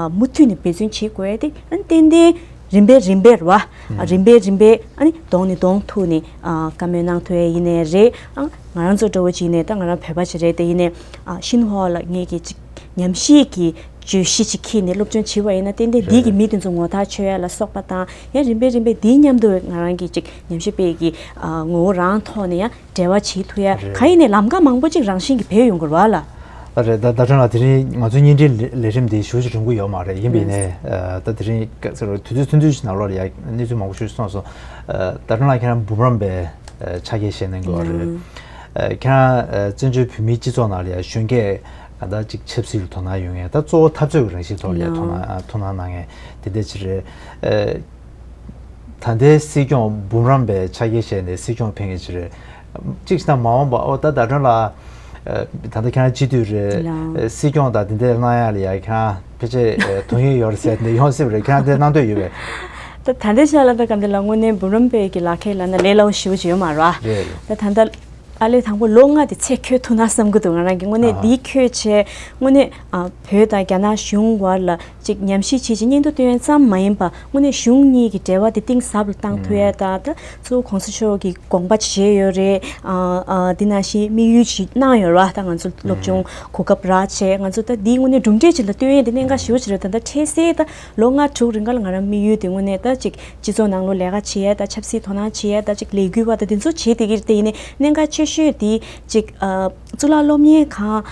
མུ་མཐུད་ནས་འབད་བརྩོན་བྱེད་དགོས་ཏེ། ཏན་ཏན་རིམ་པས་རིམ་པས་རེད་བ། རིམ་པས་རིམ་པས་ཨ་ནི་གདོང་ནས་གདོང་ཐུག་ནས་བཀའ་མོལ་གནང་ཐུབ་ཡ་ཡིན་ནའི་རེད། ང་རང་ཚོ་འདྲ་བོ་ཅིག་ཡིན་ནའི། ད་ང་རང་བོད་པ་ཅིག་རེད། དེ་ཡིན་ནའི་ཤིན་ཧྭ་ལ་ངེད་ཀྱི་ཅིག་ཉམས་ཞིབ་ཀྱི་བརྗོད་གཞི་ཅིག་ཁྱེར་ནས་སློབ་སྦྱོང་བྱེད་པ་ཡིན་ན། ཏན་ཏན་འདི་གི་མི་དེ་ཚོ་ངོ་ཐག་ཆོད་ཡ་ལ་སོགས་པ་དང་། ཡང་རིམ་པས་རིམ་པས་འདི་མཉམ་དུ་ང་རང་གི་ཅིག་ཉམས་ཞིབ་པའི་གི་ངོ་བོ་རང་ཐོག་ནས་ཡང་འབྲེལ་བ་བྱེད་ཐུབ་ཡ། གང་ཡིན་ནའི་ལམ་ཁ་མང་པོ་ཅིག་རང་བཞིན་གྱིས་བེད་ཡོང་གི་རེད་བ་ལ། ཨ་རེད། ད་ཟླ་སྒྲོན་ལགས། དེ་རིང་ང་ཚོའི་བརྙན་འཕྲིན་ལས་ལས་རིམ་འདི་ཞེ་པོ་ཅིག་རིང་པོ་ཡོད་མ་རེད། ཡིན་པ་ཡིན་ནའི་ད་དེ་རིང་ག་ཚོད་དུས་ཚོད་ཐུང་ཐུང་ཞིག་ནང་ལོགས་ལ་ཡ་གནས་ཚུལ་མང་པོ་ཞིག་གསུངས་སོང་། ཟླ་སྒྲོན་ལགས་ཁྱེད་རང་འབུམ་རམས་པའི་ཕྱག་འཁྱེར་བཞེས་གནང་གི་ཡོད་རེད། ཁྱེད་རང་བཙན་བྱོལ་བོད་མིའི་སྤྱི་ཚོགས་ནང་ལ་ཡ་གཞོན་སྐྱེས་གང་ལྟར་ཅིག་ཆབ་སྲིད་ལ་དོ་སྣང་ཡོད་མཁན། ད་གཙོ་བོ་འཐབ་རྩོད་ཀྱི་རང་བཞིན་ཐོག་ལ་ཡ་དོ་སྣང་དོ་སྣང་གནང་མཁན་དེ་འདྲ་ཅིག་རེད། ད་ལྟའི་སྲིད་སྐྱོང་འབུམ་རམས་པའི་ཕྱག་འཁྱེར་བཞེས་ནས་སྲིད་སྐྱོང་ཕེབས་མཁན་ཅིག་རེད། གཅིག་བྱས་ན་མ་འོངས་པ། ཨོ། ད་ཟླ་སྒྲོན་ལགས། ད་ལྟ་ཁྱེད་རང་སྤྱི་འཐུས་རེད། ལགས། སྲིད་སྐྱོང་དང་དེ་འདྲ་གནང་ཡ་ལ་ཡ་ཁྱེད་རང་ཕལ་ཆེར་དོན་གཉེར་ཡོད་རེད་ཟེར་ནས་ཡོང་སྲིད་པ་རེད། ཁྱེད་རང་དེ་གནང་འདོད་ཡོད་པས། ད་ད་ལྟའི་ཆ་ལ་ད་ག་འདི་ལ་དངོས་གནས་འབུམ་རམས་པའི་གི་ལག་ཁྱེར་ལབ་ན་ལས་སླ་པོ་ཞེ་པོ་ཅིག་ཡོད་མ་རེད་བ། རེད། ད་ད་ལྟ་ཨ་ལས་དང་པོ་ལོ་ལྔ་དེ་ཚད་འཁྱོལ་ཐུབ་ན་བསམ་གི་འདུག་ང་རང་གི་ངོས་ནས། ཨ། འདི་འཁྱོལ་བྱས་དངོས་གནས་ཨ་བོད་དང་རྒྱ་ནག་གཞུང་བར་ལ་ཅིག་ཉམས་ཞིབ་བྱེད་ཅིག་སྙན་ཐོ་སྟོན་ཡ་ཙམ་མ་ཡིན་པ། དངོས་གནས་གཞུང་གཉིས་ཀྱི་འབྲེལ་བ་དེ་གཏིང་ཟབ་ལ་བཏང་ཐུབ་ཡ། ད་ད་གཙོ་བོ་གོང་ས་མཆོག་གིས་དགོངས་པ་བཞེས་ཡོད་རེད། ཨ་ཨ་འདི་ནང་བཞིན་དམིགས་ཡུལ་ཅིག་གནང་ཡོད་རེད་བ། ད་ང་ཚོ་སློབ་སྦྱོང་གོ་སྐབས་རག་བྱས། ང་ཚོ་ད་འདི་དངོས་གནས་གྲུབ་འབྲས་ཅིག་ལ་སྟོན་ཡ་དེ་གནད་འགག་ཞེ་པོ་ཅིག་རེད། ད་ད་འཕྲལ་སེལ་ད་ལོ་ལྔ་དྲུག་རིང་ག་ལ་ང་རང་དམིགས་ཡུལ་དེ་དངོས་གནས་ད་ཅིག་སྤྱི་ཚོགས་ནང་ལོགས་ལས་ཀ་བྱེད་ཡ། ད་ཆབ་སྲིད་དོ་སྣང་བྱེད་ཡ། ད་ཅིག་ལས་འགུལ་བ་ད་དེ་ཚོ་བྱེད་བསྡད་ཀྱི་རེད། དེ་ཡིན་ནའི་གནད་འགག་ཆེ་ཤོས་དེ་ཅིག་ཨ་གཙུག་ལག་སློབ་གཉེར་ཁང་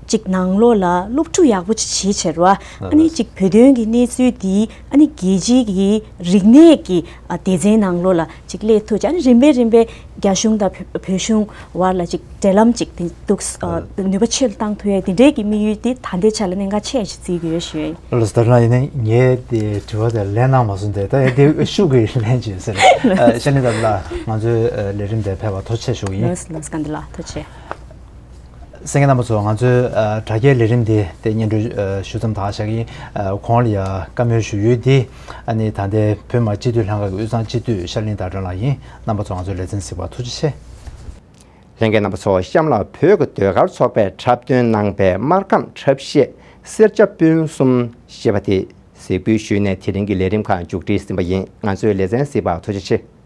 ཅིག་ནང་ལོགས་ལ་སློབ་ཕྲུག་ཡག་པོ་ཅིག་བྱེད་བྱེད་ར། ཨ་ནི་ཅིག་བོད་དོན་གྱི་གནས་ཚུལ་དེ་ཨ་ནི་རྒྱལ་སྤྱིའི་གི་རིག་གནས་ཀྱི་ཨ་སྡེ་ཚན་ནང་ལོགས་ལ་ཅིག་སླེབས་ཐུབ་བྱས། ཨ་ནི་རིམ་པས་རིམ་པས་རྒྱ་གཞུང་དང་བོད་བོད་གཞུང་བར་ལ་ཅིག་འབྲེལ་ལམ་ཅིག་དེ་འདུག་ཨ་ནུས་པ་ཆེ་རུ་བཏང་ཐུབ་ཡ་དེ་འདྲའི་གི་དམིགས་ཡུལ་དེ་ད་ལྟའི་ཆ་ལ་གནད་འགག་ཆེ་ཞིག་བརྩི་གི་ཡོད་ཞུ་ཡ་ཡིན། ལགས་སོ། ད་རང་ཡིན་ན་ངས་དེ་དྲི་བ་དེ་ལན་གནང་མ་སོང་སྟེ། ད་ཡ་དེ་ཤུགས་ཀྱིས་ལན་བྱོས་ཟེར། ཨ་ཤར་གླིང་དར་ལགས། ང་ཚོའི་ཨ་ལས་རིམ་དེ་ཕེབས་པར་ཐུགས་རྗེ་ཆེ་ཞུ་གི་ཡིན། ལགས་སོ། ལགས་སོ། དགའ་འདི་ལགས། ཐུགས་རྗེ་ཆེ། གསན་མཁན་རྣམ་པ་ཚོ། ང་ཚོའི་ཨ་དྲ་རྒྱའི་ལས་རིམ་འདི་དེ་སྙན་སྒྲོན་ཨ་ཞུ་མཚམས་དང་བཞག་གི་ཡིན། ཨ་གོང་ལ་ཡ་བཀའ་མོལ་ཞུ་ཡུལ་འདི་ཨ་ནི་ད་ལྟའི་བོད་མི་མང་སྤྱི་འཐུས་ལྷན་ཁང་གི་དབུས་གཙང་སྤྱི་འཐུས་ཤར་གླིང་དར་སྒྲོན་ལགས་ཡིན། རྣམ་པ་ཚོ་ང་ཚོའི་ལེ་ཚན་གཟིགས་པར་ཐུགས་རྗེ་ཆེ། ལྷན་རྒྱས་རྣམ་པ་ཚོ། གཤམ་ལ་བོད་ཀྱི་ཟློས་གར་ཚོགས་པས་འཁྲབ་སྟོན་གནང་པའི་སྨར་ཁམས་འཁྲབ་གཞས་སེར་སྐྱ་སྤུན་གསུམ་ཞེས་པ་དེ་གཟིགས་འབུལ་ཞུས་ནས་དེ་རིང་གི་ལས་རིམ་ཁག་མཇུག་སྒྲིལ་ཟིན་པ་ཡིན། ང་ཚོའི་ལེ་ཚན་གཟིགས་པར་ཐུགས་རྗེ་ཆེ།